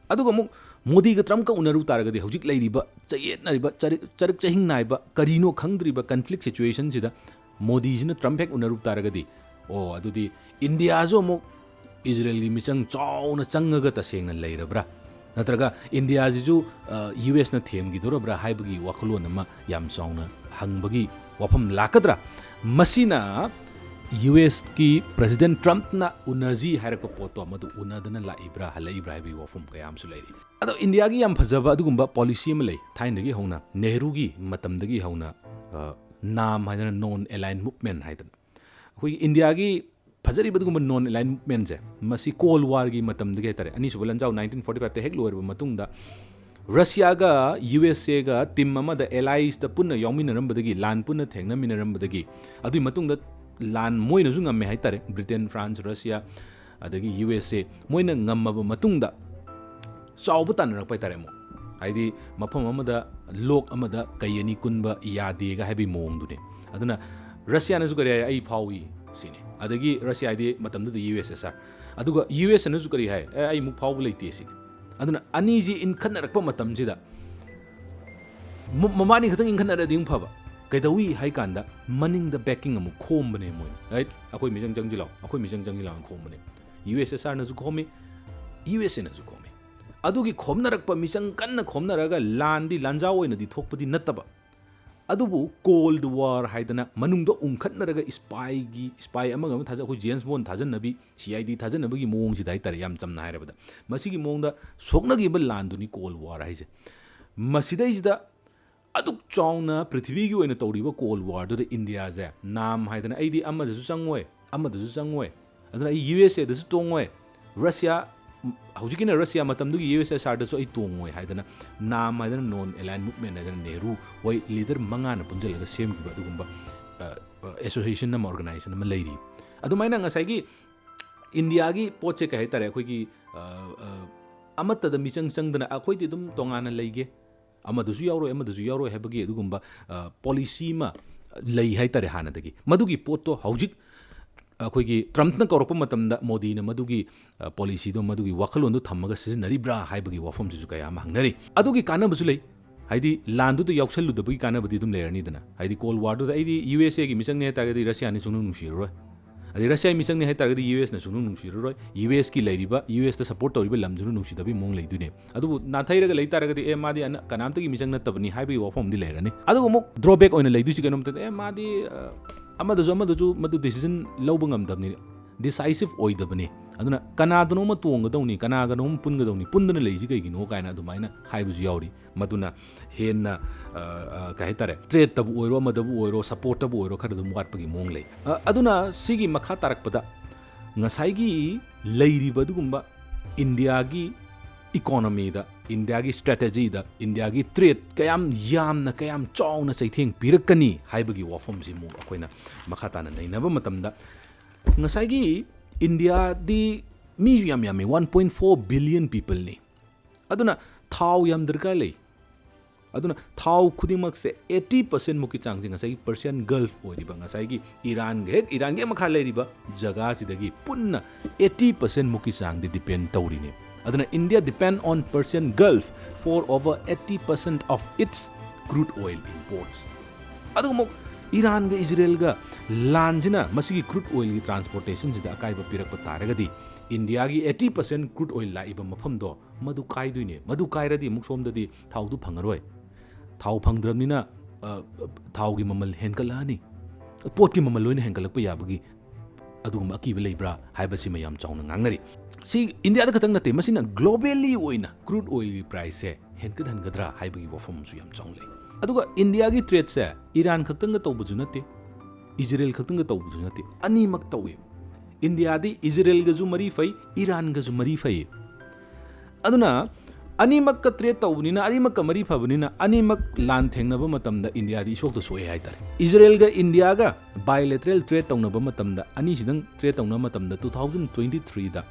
ꯑꯗꯨꯒ ꯑꯃꯨꯛ ꯃꯣꯗꯤꯒ ꯇ꯭ꯔꯝꯞꯀ ꯎꯅꯔꯨ ꯇꯥꯔꯒꯗꯤ ꯍꯧꯖꯤꯛ ꯂꯩꯔꯤꯕ ꯆꯌꯦꯠꯅꯔꯤꯕ, ꯆꯔꯛ-, ꯆꯔꯛ ꯆꯍꯤꯡ ꯅꯥꯏꯕ, ꯀꯔꯤꯅꯣ ꯈꯪꯗ꯭ꯔꯤꯕ conflict situationꯁꯤꯗ ꯃꯣꯗꯤꯁꯤꯅ ꯇ꯭ꯔꯝꯞ ꯍꯦꯛ ꯎꯅꯔꯨ ꯇꯥꯔꯒꯗꯤ, ꯑꯣ, ꯑꯗꯨꯗꯤ ꯏꯟꯗꯤꯌꯥꯁꯨ ꯑꯃꯨꯛ ꯏꯖꯔꯦꯜꯒꯤ ꯃꯤꯆꯪ ꯆꯥꯎꯅ ꯆꯪꯉꯒ ꯇꯁꯦꯡꯅ ꯂꯩꯔꯕ꯭ꯔꯥ? ꯅꯠꯇ꯭ꯔꯒ ꯏꯟꯗꯤꯌꯥꯁꯤꯁꯨ, ꯑ, ꯌꯨ ꯑꯦꯁꯅ ꯊꯦꯝꯈꯤꯗꯣꯔꯕ꯭ꯔꯥ ꯍꯥꯏꯕꯒꯤ ꯋꯥꯈꯜꯂꯣꯟ ꯑꯃ ꯌꯥꯝ ꯆꯥꯎꯅ ꯍꯪꯕꯒꯤ ꯋꯥꯐꯝ ꯂꯥꯛꯀꯗ꯭ꯔꯥ? ꯃꯁꯤꯅ ꯌꯨ ꯑꯦꯁꯀꯤ President ꯇ꯭ꯔꯝꯞꯅ ꯎꯅꯁꯤ ꯍꯥꯏꯔꯛꯄ ꯄꯣꯠꯇꯣ ꯃꯗꯨ ꯎꯅꯗꯅ ꯂꯥꯛꯏꯕ꯭ꯔꯥ, ꯍꯜꯂꯛꯏꯕ꯭ꯔꯥ ꯍꯥꯏꯕꯒꯤ ꯋꯥꯐꯝ ꯀꯌꯥ ꯑꯃꯁꯨ ꯂꯩꯔꯤ꯫ ꯑꯗꯣ ꯏꯟꯗꯤꯌꯥꯒꯤ ꯌꯥꯝ ꯐꯖꯕ ꯑꯗꯨꯒꯨꯝꯕ policy ꯑꯃ ꯂꯩ, ꯊꯥꯏꯅꯗꯒꯤ ꯍꯧꯅ, ꯅꯦꯍꯔꯨꯒꯤ ꯃꯇꯝꯗꯒꯤ ꯍꯧꯅ, ꯑ, ꯅꯥꯝ ꯍꯥꯏꯗꯅ, Non Aligned Movement ꯍꯥꯏꯗꯅ꯫ ꯑꯩꯈꯣꯏꯒꯤ ꯏꯟꯗꯤꯌꯥꯒꯤ ꯐꯖꯔꯤꯕ ꯑꯗꯨꯒꯨꯝꯕ Non Aligned Movementꯁꯦ, ꯃꯁꯤ Cold Warꯒꯤ ꯃꯇꯝꯗꯒꯤ ꯍꯥꯏꯇꯥꯔꯦ, ꯑꯅꯤꯁꯨꯕ ꯂꯥꯟꯖꯥꯎ nineteen forty fiveꯇ ꯍꯦꯛ ꯂꯣꯏꯔꯕ ꯃꯇꯨꯡꯗ, ꯔꯁꯤꯌꯥꯒ ꯌꯨ ꯑꯦꯁ ꯑꯦꯒ team ꯑꯃꯗ alliesꯇ ꯄꯨꯟꯅ ꯌꯥꯎꯃꯤꯟꯅꯔꯝꯕꯗꯒꯤ, ꯂꯥꯟ ꯄꯨꯟꯅ ꯊꯦꯡꯅꯃꯤꯟꯅꯔꯝꯕꯗꯒꯤ, ꯑꯗꯨꯒꯤ ꯃꯇꯨꯡꯗ ꯂꯥꯟ ꯃꯣꯏꯅꯁꯨ ꯉꯝꯃꯦ ꯍꯥꯏꯇꯥꯔꯦ, ꯕ꯭ꯔꯤꯇꯦꯟ, ꯐ꯭ꯔꯥꯟꯁ, ꯔꯁꯤꯌꯥ, ꯑꯗꯒꯤ ꯌꯨ ꯑꯦꯁ ꯑꯦ, ꯃꯣꯏꯅ ꯉꯝꯃꯕ ꯃꯇꯨꯡꯗ ꯆꯥꯎꯕ ꯇꯥꯟꯅꯔꯛꯄ ꯍꯥꯏꯇꯥꯔꯦ ꯑꯃꯨꯛ꯫ ꯍꯥꯏꯗꯤ ꯃꯐꯝ ꯑꯃꯗ, ꯂꯣꯛ ꯑꯃꯗ ꯀꯩ ꯑꯅꯤ ꯀꯨꯟꯕ ꯌꯥꯗꯦꯒ ꯍꯥꯏꯕꯒꯤ ꯃꯑꯣꯡꯗꯨꯅꯤ꯫ ꯑꯗꯨꯅ ꯔꯁꯤꯌꯥꯅꯁꯨ ꯀꯔꯤ ꯍꯥꯏ? "ꯑꯩ ꯐꯥꯎꯏ" ꯁꯤꯅꯤ꯫ ꯑꯗꯒꯤ ꯔꯁꯤꯌꯥ ꯍꯥꯏꯗꯤ ꯃꯇꯝꯗꯨꯗ ꯌꯨ ꯑꯦꯁ ꯑꯦꯁ ꯑꯥꯔ꯫ ꯑꯗꯨꯒ ꯌꯨ ꯑꯦꯁ ꯑꯦꯅꯁꯨ ꯀꯔꯤ ꯍꯥꯏ? "ꯑꯦ, ꯑꯩ ꯑꯃꯨꯛ ꯐꯥꯎꯕ ꯂꯩꯇꯦ" ꯁꯤꯅꯤ꯫ ꯑꯗꯨꯅ ꯑꯅꯤꯁꯤ ꯏꯟꯈꯠꯅꯔꯛꯄ ꯃꯇꯝꯁꯤꯗ ꯃ-, ꯃꯕꯥꯅꯤ ꯈꯛꯇꯪ ꯏꯟꯈꯠꯅꯔꯗꯤ ꯑꯃꯨꯛ ꯐꯕ꯫ ꯀꯩꯗꯧꯏ ꯍꯥꯏ ꯀꯥꯟꯗ ꯃꯅꯤꯡꯗ backing ꯑꯃꯨꯛ ꯈꯣꯝꯕꯅꯦ ꯃꯣꯏꯅ꯫ Right? "ꯑꯩꯈꯣꯏ ꯃꯤꯆꯪ ꯆꯪꯁꯤ ꯂꯥꯛꯑꯣ, ꯑꯩꯈꯣꯏ ꯃꯤꯆꯪ ꯆꯪꯁꯤ ꯂꯥꯛꯑꯣꯅ" ꯈꯣꯝꯕꯅꯦ꯫ ꯌꯨ ꯑꯦꯁ ꯑꯦꯁ ꯑꯥꯔꯅꯁꯨ ꯈꯣꯝꯃꯤ, ꯌꯨ ꯑꯦꯁ ꯑꯦꯅꯁꯨ ꯈꯣꯝꯃꯤ꯫ ꯑꯗꯨꯒꯤ ꯈꯣꯝꯅꯔꯛꯄ, ꯃꯤꯆꯪ ꯀꯟꯅ ꯈꯣꯝꯅꯔꯒ ꯂꯥꯟꯗꯤ ꯂꯥꯟꯖꯥꯎ ꯑꯣꯏꯅꯗꯤ ꯊꯣꯛꯄꯗꯤ ꯅꯠꯇꯕ, ꯑꯗꯨꯕꯨ ꯀꯣꯜꯗ ꯋꯥꯔ ꯍꯥꯏꯗꯅ ꯃꯅꯨꯡꯗ ꯎꯪꯈꯠꯅꯔꯒ ꯏꯁꯄꯥꯏꯒꯤ, ꯏꯁꯄꯥꯏ ꯑꯃꯒ ꯑꯃ ꯊꯥꯖ-, ꯑꯩꯈꯣꯏ James bone ꯊꯥꯖꯟꯅꯕꯤ, C I D ꯊꯥꯖꯟꯅꯕꯒꯤ ꯃꯑꯣꯡꯁꯤꯗ ꯍꯥꯏꯇꯥꯔꯦ, ꯌꯥꯝ ꯆꯝꯅ ꯍꯥꯏꯔꯕꯗ, ꯃꯁꯤꯒꯤ ꯃꯑꯣꯡꯗ ꯁꯣꯛꯅꯈꯤꯕ ꯂꯥꯟꯗꯨꯅꯤ ꯀꯣꯜꯗ ꯋꯥꯔ ꯍꯥꯏꯁꯦ꯫ ꯃꯁꯤꯗꯩꯁꯤꯗ ꯑꯗꯨꯛ ꯆꯥꯎꯅ ꯄ꯭ꯔꯤꯊꯤꯕꯤꯒꯤ ꯑꯣꯏꯅ ꯇꯧꯔꯤꯕ ꯀꯣꯜꯗ ꯋꯥꯔꯗꯨꯗ ꯏꯟꯗꯤꯌꯥꯁꯦ ꯅꯥꯝ ꯍꯥꯏꯗꯅ, "ꯑꯩꯗꯤ ꯑꯃꯗꯁꯨ ꯆꯪꯉꯣꯏ, ꯑꯃꯗꯁꯨ ꯆꯪꯉꯣꯏ, ꯑꯗꯨꯅ ꯑꯩ ꯌꯨ ꯑꯦꯁ ꯑꯦꯗꯁꯨ ꯇꯣꯡꯉꯣꯏ, ꯔꯁꯤꯌꯥ, ꯍꯧꯖꯤꯛꯀꯤꯅ ꯔꯁꯤꯌꯥ, ꯃꯇꯝꯗꯨꯒꯤ ꯌꯨ ꯑꯦꯁ ꯑꯦꯁ ꯑꯥꯔꯗꯁꯨ ꯑꯩ ꯇꯣꯡꯉꯣꯏ" ꯍꯥꯏꯗꯅ ꯅꯥꯝ ꯍꯥꯏꯗꯅ ꯅꯣꯟ ꯑꯦꯂꯥꯏꯟ ꯃꯨꯚꯃꯦꯟ ꯍꯥꯏꯗꯅ ꯅꯦꯍꯔꯨ ꯍꯣꯏ ꯂꯤꯗꯔ ꯃꯉꯥꯅ ꯄꯨꯟꯁꯤꯜꯂꯒ ꯁꯦꯝꯈꯤꯕ ꯑꯗꯨꯒꯨꯝꯕ, ꯑ, ꯑ, ꯑꯦꯁꯣꯁꯤꯌꯦꯁꯟ ꯑꯃ, ꯑꯣꯔꯒꯅꯥꯏꯖꯦꯁꯟ ꯑꯃ ꯂꯩꯔꯤ꯫ ꯑꯗꯨꯃꯥꯏꯅ ꯉꯁꯥꯏꯒꯤ ꯏꯟꯗꯤꯌꯥꯒꯤ ꯄꯣꯠꯁꯦ ꯀꯩ ꯍꯥꯏꯇꯥꯔꯦ, ꯑꯩꯈꯣꯏꯒꯤ, ꯑ, ꯑ, ꯑꯃꯠꯇꯗ ꯃꯤꯆꯪ ꯆꯪꯗꯅ ꯑꯩꯈꯣꯏꯗꯤ ꯑꯗꯨꯝ ꯇꯣꯉꯥꯟꯅ ꯂꯩꯒꯦ, ꯑꯃꯗꯁꯨ ꯌꯥꯎꯔꯣꯏ, ꯑꯃꯗꯁꯨ ꯌꯥꯎꯔꯣꯏ ꯍꯥꯏꯕꯒꯤ ꯑꯗꯨꯒꯨꯝꯕ, ꯑ, ꯄꯣꯂꯤꯁꯤ ꯑꯃ ꯂꯩ ꯍꯥꯏꯇꯥꯔꯦ ꯍꯥꯟꯅꯗꯒꯤ꯫ ꯃꯗꯨꯒꯤ ꯄꯣꯠꯇꯣ ꯍꯧꯖꯤꯛ ꯑꯩꯈꯣꯏꯒꯤ ꯇ꯭ꯔꯝꯞꯅ ꯀꯧꯔꯛꯄ ꯃꯇꯝꯗ ꯃꯣꯗꯤꯅ ꯃꯗꯨꯒꯤ, ꯑ, ꯄꯣꯂꯤꯁꯤꯗꯣ, ꯃꯗꯨꯒꯤ ꯋꯥꯈꯜꯂꯣꯟꯗꯣ ꯊꯝꯃꯒ ꯁꯤꯖꯤꯟꯅꯔꯤꯕ꯭ꯔꯥ ꯍꯥꯏꯕꯒꯤ ꯋꯥꯐꯝꯁꯤꯁꯨ ꯀꯌꯥ ꯑꯃ ꯍꯪꯅꯔꯤ꯫ ꯑꯗꯨꯒꯤ ꯀꯥꯟꯅꯕꯁꯨ ꯂꯩ, ꯍꯥꯏꯗꯤ ꯂꯥꯟꯗꯨꯗ ꯌꯥꯎꯁꯜꯂꯨꯗꯕꯒꯤ ꯀꯥꯟꯅꯕꯗꯤ ꯑꯗꯨꯝ ꯂꯩꯔꯅꯤꯗꯅ, ꯍꯥꯏꯗꯤ ꯀꯣꯜ ꯋꯥꯔꯗꯨꯗ ꯑꯩꯗꯤ ꯌꯨ ꯑꯦꯁ ꯑꯦꯒꯤ ꯃꯤꯆꯪꯅꯤ ꯍꯥꯏꯇꯥꯔꯒꯗꯤ ꯔꯁꯤꯌꯥꯅꯤ ꯁꯨꯡꯅꯨꯡ ꯅꯨꯡꯁꯤꯔꯔꯣꯏ, ꯑꯗꯩ ꯔꯁꯤꯌꯥꯒꯤ ꯃꯤꯆꯪꯅꯤ ꯍꯥꯏꯇꯥꯔꯒꯗꯤ ꯌꯨ ꯑꯦꯁꯅ ꯁꯨꯡꯅꯨꯡ ꯅꯨꯡꯁꯤꯔꯔꯣꯏ, ꯌꯨ ꯑꯦꯁꯀꯤ ꯂꯩꯔꯤꯕ, ꯌꯨ ꯑꯦꯁꯇ ꯁꯞꯄꯣꯔꯠ ꯇꯧꯔꯤꯕ ꯂꯝꯗꯨꯅ ꯅꯨꯡꯁꯤꯗꯕꯒꯤ ꯃꯑꯣꯡ ꯂꯩꯗꯣꯏꯅꯦ꯫ ꯑꯗꯨꯕꯨ ꯅꯥꯊꯩꯔꯒ ꯂꯩ ꯇꯥꯔꯒꯗꯤ, "ꯑꯦ, ꯃꯥꯗꯤ ꯑꯅ-, ꯀꯅꯥꯝꯇꯒꯤ ꯃꯤꯆꯪ ꯅꯠꯇꯕꯅꯤ" ꯍꯥꯏꯕꯒꯤ ꯋꯥꯐꯝ ꯑꯃꯗꯤ ꯂꯩꯔꯅꯤ꯫ ꯑꯗꯨꯒ ꯑꯃꯨꯛ ꯗ꯭ꯔꯣꯕꯦꯛ ꯑꯣꯏꯅ ꯂꯩꯗꯣꯏꯁꯤ ꯀꯩꯅꯣ ꯃꯇꯝꯗ, "ꯑꯦ, ꯃꯥꯗꯤ, ꯑ, ꯑꯃꯗꯁꯨ ꯑꯃꯗꯁꯨ ꯃꯗꯨ ꯗꯤꯁꯤꯖꯟ ꯂꯧꯕ ꯉꯝꯗꯕꯅꯤ, ꯗꯤꯁꯥꯏꯁꯤꯞ ꯑꯣꯏꯗꯕꯅꯤ, ꯑꯗꯨꯅ ꯀꯅꯥꯗꯅꯣꯃ ꯇꯣꯡꯒꯗꯧꯅꯤ, ꯀꯅꯥꯒꯅꯣꯃ ꯄꯨꯟꯒꯗꯧꯅꯤ, ꯄꯨꯟꯗꯅ ꯂꯩꯁꯤ ꯀꯩꯒꯤꯅꯣ?" ꯀꯥꯏꯅ ꯑꯗꯨꯃꯥꯏꯅ ꯍꯥꯏꯕꯁꯨ ꯌꯥꯎꯔꯤ꯫ ꯃꯗꯨꯅ ꯍꯦꯟꯅ, ꯑ, ꯑ, ꯀꯩ ꯍꯥꯏꯇꯥꯔꯦ, ꯇ꯭ꯔꯦꯠꯇꯕꯨ ꯑꯣꯏꯔꯣ, ꯑꯃꯗꯕꯨ ꯑꯣꯏꯔꯣ, ꯁꯞꯄꯣꯔꯠꯇꯕꯨ ꯑꯣꯏꯔꯣ, ꯈꯔ ꯑꯗꯨꯝ ꯋꯥꯠꯄꯒꯤ ꯃꯑꯣꯡ ꯂꯩ꯫ ꯑ, ꯑꯗꯨꯅ ꯁꯤꯒꯤ ꯃꯈꯥ ꯇꯥꯔꯛꯄꯗ ꯉꯁꯥꯏꯒꯤ ꯂꯩꯔꯤꯕ ꯑꯗꯨꯒꯨꯝꯕ ꯏꯟꯗꯤꯌꯥꯒꯤ ꯏꯀꯣꯅꯣꯃꯤꯗ, ꯏꯟꯗꯤꯌꯥꯒꯤ ꯁ꯭ꯇ꯭ꯔꯦꯇꯦꯖꯤꯗ, ꯏꯟꯗꯤꯌꯥꯒꯤ ꯇ꯭ꯔꯦꯠ ꯀꯌꯥꯝ ꯌꯥꯝꯅ, ꯀꯌꯥꯝ ꯆꯥꯎꯅ ꯆꯩꯊꯦꯡ ꯄꯤꯔꯛꯀꯅꯤ ꯍꯥꯏꯕꯒꯤ ꯋꯥꯐꯝꯁꯤ ꯑꯃꯨꯛ ꯑꯩꯈꯣꯏꯅ ꯃꯈꯥ ꯇꯥꯅ ꯅꯩꯅꯕ ꯃꯇꯝꯗ, ꯉꯁꯥꯏꯒꯤ ꯏꯟꯗꯤꯌꯥꯗꯤ ꯃꯤꯁꯨ ꯌꯥꯝ ꯌꯥꯝꯃꯤ, one point four billion peopleꯅꯤ꯫ ꯑꯗꯨꯅ ꯊꯥꯎ ꯌꯥꯝ ꯗꯔꯀꯥꯔ ꯂꯩ꯫ ꯑꯗꯨꯅ ꯊꯥꯎ ꯈꯨꯗꯤꯡꯃꯛꯁꯦ eighty percent ꯃꯨꯛꯀꯤ ꯆꯥꯡꯁꯦ ꯉꯁꯥꯏꯒꯤ Persian Gulf ꯑꯣꯏꯔꯤꯕ, ꯉꯁꯥꯏꯒꯤ ꯏꯔꯥꯟꯒ ꯍꯦꯛ, ꯏꯔꯥꯟꯒꯤ ꯍꯦꯛ ꯃꯈꯥ ꯂꯩꯔꯤꯕ ꯖꯒꯥꯁꯤꯗꯒꯤ ꯄꯨꯟꯅ eighty percent ꯃꯨꯛꯀꯤ ꯆꯥꯡꯗꯤ ꯗꯤꯄꯦꯟ ꯇꯧꯔꯤꯅꯦ꯫ ꯑꯗꯨꯅ India depend on Persian Gulf for over eighty percent of its crude oil imports. ꯑꯗꯨꯒ ꯑꯃꯨꯛ ꯏꯔꯥꯟꯒ ꯏꯖꯔꯦꯜꯒ ꯂꯥꯟꯁꯤꯅ ꯃꯁꯤꯒꯤ ꯀ꯭ꯔꯨꯗ ꯑꯣꯏꯜꯒꯤ ꯇ꯭ꯔꯥꯟꯁꯄꯣꯔꯇꯦꯁꯟꯁꯤꯗ ꯑꯀꯥꯏꯕ ꯄꯤꯔꯛꯄ ꯇꯥꯔꯒꯗꯤ, ꯏꯟꯗꯤꯌꯥꯒꯤ eighty percent ꯀ꯭ꯔꯨꯗ ꯑꯣꯏꯜ ꯂꯥꯛꯏꯕ ꯃꯐꯝꯗꯣ ꯃꯗꯨ ꯀꯥꯏꯗꯣꯏꯅꯦ꯫ ꯃꯗꯨ ꯀꯥꯏꯔꯗꯤ ꯑꯃꯨꯛ ꯁꯣꯝꯗꯗꯤ ꯊꯥꯎꯗꯨ ꯐꯪꯉꯔꯣꯏ꯫ ꯊꯥꯎ ꯐꯪꯗ꯭ꯔꯕꯅꯤꯅ ꯑ, ꯊꯥꯎꯒꯤ ꯃꯃꯜ ꯍꯦꯟꯒꯠꯂꯛꯑꯅꯤ, ꯄꯣꯠꯀꯤ ꯃꯃꯜ ꯂꯣꯏꯅ ꯍꯦꯟꯒꯠꯂꯛꯄ ꯌꯥꯕꯒꯤ ꯑꯗꯨꯒꯨꯝꯕ ꯑꯀꯤꯕ ꯂꯩꯕ꯭ꯔꯥ ꯍꯥꯏꯕꯁꯤꯃ ꯌꯥꯝ ꯆꯥꯎꯅ ꯉꯥꯡꯅꯔꯤ꯫ ꯁꯤ ꯏꯟꯗꯤꯌꯥꯗ ꯈꯛꯇꯪ ꯅꯠꯇꯦ, ꯃꯁꯤꯅ globally ꯑꯣꯏꯅ crude oilꯒꯤ priceꯁꯦ ꯍꯦꯟꯒꯠꯍꯟꯒꯗ꯭ꯔꯥ ꯍꯥꯏꯕꯒꯤ ꯋꯥꯐꯝ ꯑꯃꯁꯨ ꯌꯥꯝ ꯆꯥꯎꯅ ꯂꯩ꯫ ꯑꯗꯨꯒ ꯏꯟꯗꯤꯌꯥꯒꯤ tradeꯁꯦ ꯏꯔꯥꯟ ꯈꯛꯇꯪꯒ ꯇꯧꯕꯁꯨ ꯅꯠꯇꯦ, ꯏꯖꯔꯦꯜ ꯈꯛꯇꯪꯒ ꯇꯧꯕꯁꯨ ꯅꯠꯇꯦ, ꯑꯅꯤꯃꯛ ꯇꯧꯏ꯫ ꯏꯟꯗꯤꯌꯥꯗꯤ ꯏꯖꯔꯦꯜꯒꯁꯨ ꯃꯔꯤ ꯐꯩ, ꯏꯔꯥꯟꯒꯁꯨ ꯃꯔꯤ ꯐꯩ꯫ ꯑꯗꯨꯅ ꯑꯅꯤꯃꯛꯀ trade ꯇꯧꯕꯅꯤꯅ, ꯑꯅꯤꯃꯛꯀ ꯃꯔꯤ ꯐꯕꯅꯤꯅ, ꯑꯅꯤꯃꯛ ꯂꯥꯟ ꯊꯦꯡꯅꯕ ꯃꯇꯝꯗ ꯏꯟꯗꯤꯌꯥꯗꯤ ꯏꯁꯣꯛꯇ ꯁꯣꯛꯑꯦ ꯍꯥꯏꯇꯥꯔꯦ꯫ ꯏꯖꯔꯦꯜꯒ ꯏꯟꯗꯤꯌꯥꯒ bilateral trade ꯇꯧꯅꯕ ꯃꯇꯝꯗ, ꯑꯅꯤꯁꯤꯗꯪ trade ꯇꯧꯅꯕ ꯃꯇꯝꯗ, two thousand twenty threeꯗ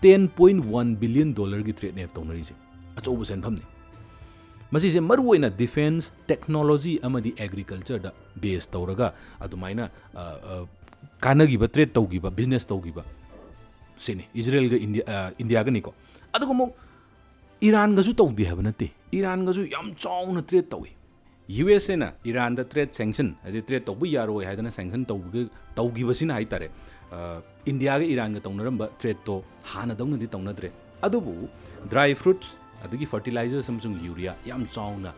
ten point one billion dollarꯒꯤ tradeꯅꯦꯕ ꯇꯧꯅꯔꯤꯁꯦ꯫ ꯑꯆꯧꯕ ꯁꯦꯟꯐꯝꯅꯤ꯫ ꯃꯁꯤꯁꯦ ꯃꯔꯨꯑꯣꯏꯅ defence, technology ꯑꯃꯗꯤ agricultureꯗ base ꯇꯧꯔꯒ ꯑꯗꯨꯃꯥꯏꯅ, ꯑ, ꯑ, ꯀꯥꯟꯅꯈꯤꯕ, trade ꯇꯧꯈꯤꯕ, business ꯇꯧꯈꯤꯕ ꯁꯤꯅꯤ ꯏꯖꯔꯦꯜꯒ ꯏꯟꯗꯤꯌꯥ, ꯑ, ꯏꯟꯗꯤꯌꯥꯒꯅꯤꯀꯣ꯫ ꯑꯗꯨꯒ ꯑꯃꯨꯛ ꯏꯔꯥꯟꯒꯁꯨ ꯇꯧꯗꯦ ꯍꯥꯏꯕ ꯅꯠꯇꯦ, ꯏꯔꯥꯟꯒꯁꯨ ꯌꯥꯝ ꯆꯥꯎꯅ trade ꯇꯧꯏ꯫ USA ꯏꯔꯥꯟꯗ trade sanction, ꯍꯥꯏꯗꯤ trade ꯇꯧꯕ ꯌꯥꯔꯣꯏ ꯍꯥꯏꯗꯅ sanction ꯇꯧꯕꯒꯤ, ꯇꯧꯈꯤꯕꯁꯤꯅ ꯍꯥꯏꯇꯥꯔꯦ, ꯑ, ꯏꯟꯗꯤꯌꯥꯒ ꯏꯔꯥꯟꯒ ꯇꯧꯅꯔꯝꯕ tradeꯇꯣ ꯍꯥꯟꯅꯗꯧꯅꯗꯤ ꯇꯧꯅꯗ꯭ꯔꯦ꯫ ꯑꯗꯨꯕꯨ dry fruits, ꯑꯗꯒꯤ fertilizers ꯑꯃꯁꯨꯡ urea ꯌꯥꯝ ꯆꯥꯎꯅ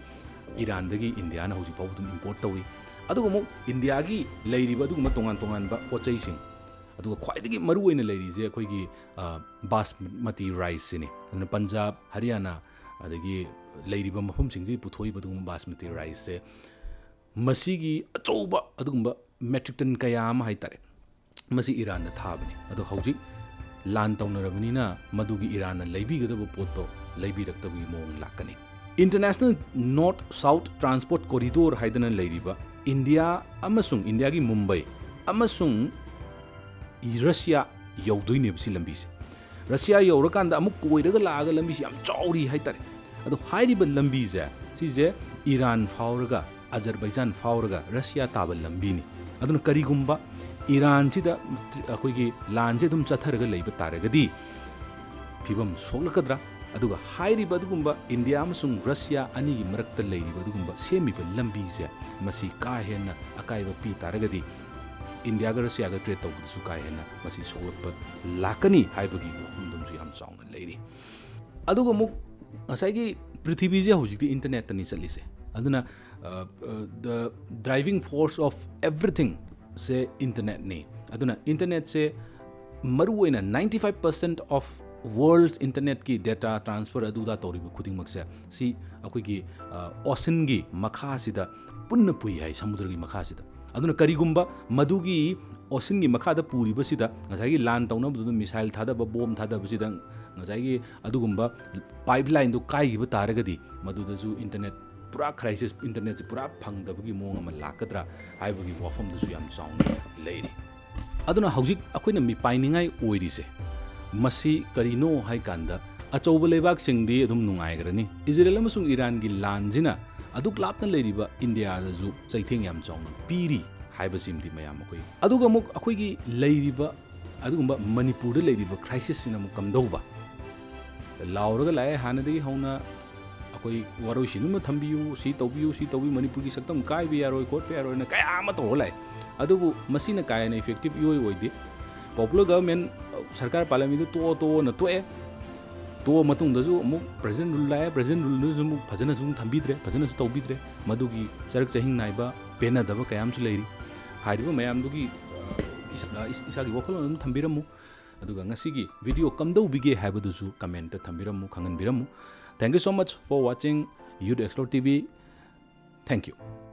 ꯏꯔꯥꯟꯗꯒꯤ ꯏꯟꯗꯤꯌꯥꯅ ꯍꯧꯖꯤꯛ ꯐꯥꯎꯕ ꯑꯗꯨꯝ import ꯇꯧꯏ꯫ ꯑꯗꯨꯒ ꯑꯃꯨꯛ ꯏꯟꯗꯤꯌꯥꯒꯤ ꯂꯩꯔꯤꯕ ꯑꯗꯨꯒꯨꯝꯕ ꯇꯣꯉꯥꯟ ꯇꯣꯉꯥꯟꯕ ꯄꯣꯠ ꯆꯩꯁꯤꯡ, ꯑꯗꯨꯒ ꯈ꯭ꯋꯥꯏꯗꯒꯤ ꯃꯔꯨ ꯑꯣꯏꯅ ꯂꯩꯔꯤꯁꯦ ꯑꯩꯈꯣꯏꯒꯤ, ꯑ, ꯕꯥꯁꯃꯇꯤ riceꯁꯤꯅꯤ꯫ ꯑꯗꯨꯅ ꯄꯟꯖꯥꯕ, ꯍꯔꯤꯌꯥꯅꯥ, ꯑꯗꯒꯤ ꯂꯩꯔꯤꯕ ꯃꯐꯝꯁꯤꯡꯁꯤꯗꯒꯤ ꯄꯨꯊꯣꯛꯏꯕ ꯑꯗꯨꯒꯨꯝꯕ ꯕꯥꯁꯃꯇꯤ riceꯁꯦ, ꯃꯁꯤꯒꯤ ꯑꯆꯧꯕ ꯑꯗꯨꯒꯨꯝꯕ metric ton ꯀꯌꯥ ꯑꯃ ꯍꯥꯏꯇꯥꯔꯦ, ꯃꯁꯤ ꯏꯔꯥꯟꯗ ꯊꯥꯕꯅꯤ꯫ ꯑꯗꯣ ꯍꯧꯖꯤꯛ ꯂꯥꯟ ꯇꯧꯅꯔꯕꯅꯤꯅ ꯃꯗꯨꯒꯤ ꯏꯔꯥꯟꯅ ꯂꯩꯕꯤꯒꯗꯕ ꯄꯣꯠꯇꯣ ꯂꯩꯕꯤꯔꯛꯇꯕꯒꯤ ꯃꯑꯣꯡ ꯂꯥꯛꯀꯅꯤ꯫ International North South Transport Corridor ꯍꯥꯏꯗꯅ ꯂꯩꯔꯤꯕ ꯏꯟꯗꯤꯌꯥ ꯑꯃꯁꯨꯡ ꯏꯟꯗꯤꯌꯥꯒꯤ ꯃꯨꯝꯕꯥꯏ ꯑꯃꯁꯨꯡ ꯔꯁꯤꯌꯥ ꯌꯧꯗꯣꯏꯅꯦꯕ ꯁꯤ ꯂꯝꯕꯤꯁꯦ꯫ ꯔꯁꯤꯌꯥ ꯌꯧꯔꯀꯥꯟꯗ ꯑꯃꯨꯛ ꯀꯣꯏꯔꯒ ꯂꯥꯛꯑꯒ ꯂꯝꯕꯤꯁꯦ ꯌꯥꯝ ꯆꯥꯎꯔꯤ ꯍꯥꯏꯇꯥꯔꯦ꯫ ꯑꯗꯣ ꯍꯥꯏꯔꯤꯕ ꯂꯝꯕꯤꯁꯦ, ꯁꯤꯁꯦ ꯏꯔꯥꯟ ꯐꯥꯎꯔꯒ ꯑꯖꯔꯕꯩꯖꯥꯟ ꯐꯥꯎꯔꯒ ꯔꯁꯤꯌꯥ ꯇꯥꯕ ꯂꯝꯕꯤꯅꯤ꯫ ꯑꯗꯨꯅ ꯀꯔꯤꯒꯨꯝꯕ ꯏꯔꯥꯟꯁꯤꯗ ꯑꯩꯈꯣꯏꯒꯤ ꯂꯥꯟꯁꯦ ꯑꯗꯨꯝ ꯆꯠꯊꯔꯒ ꯂꯩꯕ ꯇꯥꯔꯒꯗꯤ ꯐꯤꯕꯝ ꯁꯣꯛꯂꯛꯀꯗ꯭ꯔꯥ? ꯑꯗꯨꯒ ꯍꯥꯏꯔꯤꯕ ꯑꯗꯨꯒꯨꯝꯕ ꯏꯟꯗꯤꯌꯥ ꯑꯃꯁꯨꯡ ꯔꯁꯤꯌꯥ ꯑꯅꯤꯒꯤ ꯃꯔꯛꯇ ꯂꯩꯔꯤꯕ ꯑꯗꯨꯒꯨꯝꯕ ꯁꯦꯝꯃꯤꯕ ꯂꯝꯕꯤꯁꯦ, ꯃꯁꯤ ꯀꯥ ꯍꯦꯟꯅ ꯑꯀꯥꯏꯕ ꯄꯤ ꯇꯥꯔꯒꯗꯤ ꯏꯟꯗꯤꯌꯥꯒ ꯔꯁꯤꯌꯥꯒ trade ꯇꯧꯕꯗꯁꯨ ꯀꯥ ꯍꯦꯟꯅ ꯃꯁꯤ ꯁꯣꯛꯂꯛꯄ ꯂꯥꯛꯀꯅꯤ ꯍꯥꯏꯕꯒꯤ ꯋꯥꯐꯝꯗꯨꯝꯁꯨ ꯌꯥꯝ ꯆꯥꯎꯅ ꯂꯩꯔꯤ꯫ ꯑꯗꯨꯒ ꯑꯃꯨꯛ ꯉꯁꯥꯏꯒꯤ ꯄ꯭ꯔꯤꯊꯤꯕꯤꯁꯦ ꯍꯧꯖꯤꯛꯇꯤ internetꯇꯅꯤ ꯆꯠꯂꯤꯁꯦ꯫ ꯑꯗꯨꯅ the driving force of everything ꯁꯦ internetꯅꯤ꯫ ꯑꯗꯨꯅ internetꯁꯦ ꯃꯔꯨ ꯑꯣꯏꯅ ninety five percent of world's internetꯀꯤ data transfer ꯑꯗꯨꯗ ꯇꯧꯔꯤꯕ ꯈꯨꯗꯤꯡꯃꯛꯁꯦ ꯁꯤ ꯑꯩꯈꯣꯏꯒꯤ oceanꯒꯤ ꯃꯈꯥꯁꯤꯗ ꯄꯨꯟꯅ ꯄꯨꯏ ꯍꯥꯏ, ꯁꯃꯨꯗ꯭ꯔꯒꯤ ꯃꯈꯥꯁꯤꯗ꯫ ꯑꯗꯨꯅ ꯀꯔꯤꯒꯨꯝꯕ ꯃꯗꯨꯒꯤ oceanꯒꯤ ꯃꯈꯥꯗ ꯄꯨꯔꯤꯕꯁꯤꯗ ꯉꯁꯥꯏꯒꯤ ꯂꯥꯟ ꯇꯧꯅꯕꯗꯨꯗ missile ꯊꯥꯗꯕ, bomb ꯊꯥꯗꯕꯁꯤꯗ ꯉꯁꯥꯏꯒꯤ ꯑꯗꯨꯒꯨꯝꯕ pipelineꯗꯨ ꯀꯥꯏꯈꯤꯕ ꯇꯥꯔꯒꯗꯤ ꯃꯗꯨꯗꯁꯨ internet ꯄꯨꯔꯥ crisis, internetꯁꯦ ꯄꯨꯔꯥ ꯐꯪꯗꯕꯒꯤ ꯃꯑꯣꯡ ꯑꯃ ꯂꯥꯛꯀꯗ꯭ꯔꯥ ꯍꯥꯏꯕꯒꯤ ꯋꯥꯐꯝꯗꯨꯁꯨ ꯌꯥꯝ ꯆꯥꯎꯅ ꯂꯩꯔꯤ꯫ ꯑꯗꯨꯅ ꯍꯧꯖꯤꯛ ꯑꯩꯈꯣꯏꯅ ꯃꯤꯄꯥꯏꯅꯤꯡꯉꯥꯏ ꯑꯣꯏꯔꯤꯁꯦ ꯃꯁꯤ ꯀꯔꯤꯅꯣ ꯍꯥꯏ ꯀꯥꯟꯗ, ꯑꯆꯧꯕ ꯂꯩꯕꯥꯛꯁꯤꯡꯗꯤ ꯑꯗꯨꯝ ꯅꯨꯡꯉꯥꯏꯈ꯭ꯔꯅꯤ꯫ ꯏꯖꯔꯦꯜ ꯑꯃꯁꯨꯡ ꯏꯔꯥꯟꯒꯤ ꯂꯥꯟꯁꯤꯅ ꯑꯗꯨꯛ ꯂꯥꯞꯅ ꯂꯩꯔꯤꯕ ꯏꯟꯗꯤꯌꯥꯗꯁꯨ ꯆꯩꯊꯦꯡ ꯌꯥꯝ ꯆꯥꯎꯅ ꯄꯤꯔꯤ ꯍꯥꯏꯕꯁꯤꯃꯗꯤ ꯃꯌꯥꯝ ꯑꯩꯈꯣꯏ꯫ ꯑꯗꯨꯒ ꯑꯃꯨꯛ ꯑꯩꯈꯣꯏꯒꯤ ꯂꯩꯔꯤꯕ ꯑꯗꯨꯒꯨꯝꯕ ꯃꯅꯤꯄꯨꯔꯗ ꯂꯩꯔꯤꯕ crisisꯁꯤꯅ ꯑꯃꯨꯛ ꯀꯝꯗꯧꯕ? ꯂꯥꯎꯔꯒ ꯂꯥꯛꯑꯦ ꯍꯥꯟꯅꯗꯒꯤ ꯍꯧꯅ, ꯑꯩꯈꯣꯏ ꯋꯥꯔꯣꯏꯁꯤꯟ ꯑꯃ ꯊꯝꯕꯤꯌꯨ, ꯁꯤ ꯇꯧꯕꯤꯌꯨ, ꯁꯤ ꯇꯧꯕꯤꯌꯨ, ꯃꯅꯤꯄꯨꯔꯒꯤ ꯁꯛꯇꯝ ꯀꯥꯏꯕ ꯌꯥꯔꯣꯏ, ꯈꯣꯠꯄ ꯌꯥꯔꯣꯏꯅ ꯀꯌꯥ ꯑꯃ ꯇꯧꯔ ꯂꯥꯛꯑꯦ꯫ ꯑꯗꯨꯕꯨ ꯃꯁꯤꯅ ꯀꯥ ꯍꯦꯟꯅ effective ꯏꯑꯣꯏ ꯑꯣꯏꯗꯦ꯫ Popular government, ꯁꯔꯀꯥꯔ ꯄꯥꯜꯂꯝꯃꯤꯗꯨ ꯇꯣꯛꯑꯣ ꯇꯣꯛꯑꯣꯅ ꯇꯣꯛꯑꯦ꯫ ꯇꯣꯛꯑ ꯃꯇꯨꯡꯗꯁꯨ ꯑꯃꯨꯛ present rule ꯂꯥꯛꯑꯦ, present ruleꯗꯨꯁꯨ ꯑꯃꯨꯛ ꯐꯖꯅꯁꯨ ꯑꯃꯨꯛ ꯊꯝꯕꯤꯗ꯭ꯔꯦ, ꯐꯖꯅꯁꯨ ꯇꯧꯕꯤꯗ꯭ꯔꯦ꯫ ꯃꯗꯨꯒꯤ ꯆꯔꯛ ꯆꯍꯤꯡ ꯅꯥꯏꯕ, ꯄꯦꯟꯅꯗꯕ ꯀꯌꯥ ꯑꯃꯁꯨ ꯂꯩꯔꯤ꯫ ꯍꯥꯏꯔꯤꯕ ꯃꯌꯥꯝꯗꯨꯒꯤ, ꯑ, ꯏꯁ-, ꯑ, ꯏꯁ-, ꯏꯁꯥꯒꯤ ꯋꯥꯈꯜꯂꯣꯟ ꯑꯗꯨꯝ ꯊꯝꯕꯤꯔꯝꯃꯨ꯫ ꯑꯗꯨꯒ ꯉꯁꯤꯒꯤ video ꯀꯝꯗꯧꯕꯤꯒꯦ ꯍꯥꯏꯕꯗꯨꯁꯨ commentꯇ ꯊꯝꯕꯤꯔꯝꯃꯨ, ꯈꯪꯍꯟꯕꯤꯔꯝꯃꯨ꯫ Thank you so much for watching Youth Explore T V. Thank you.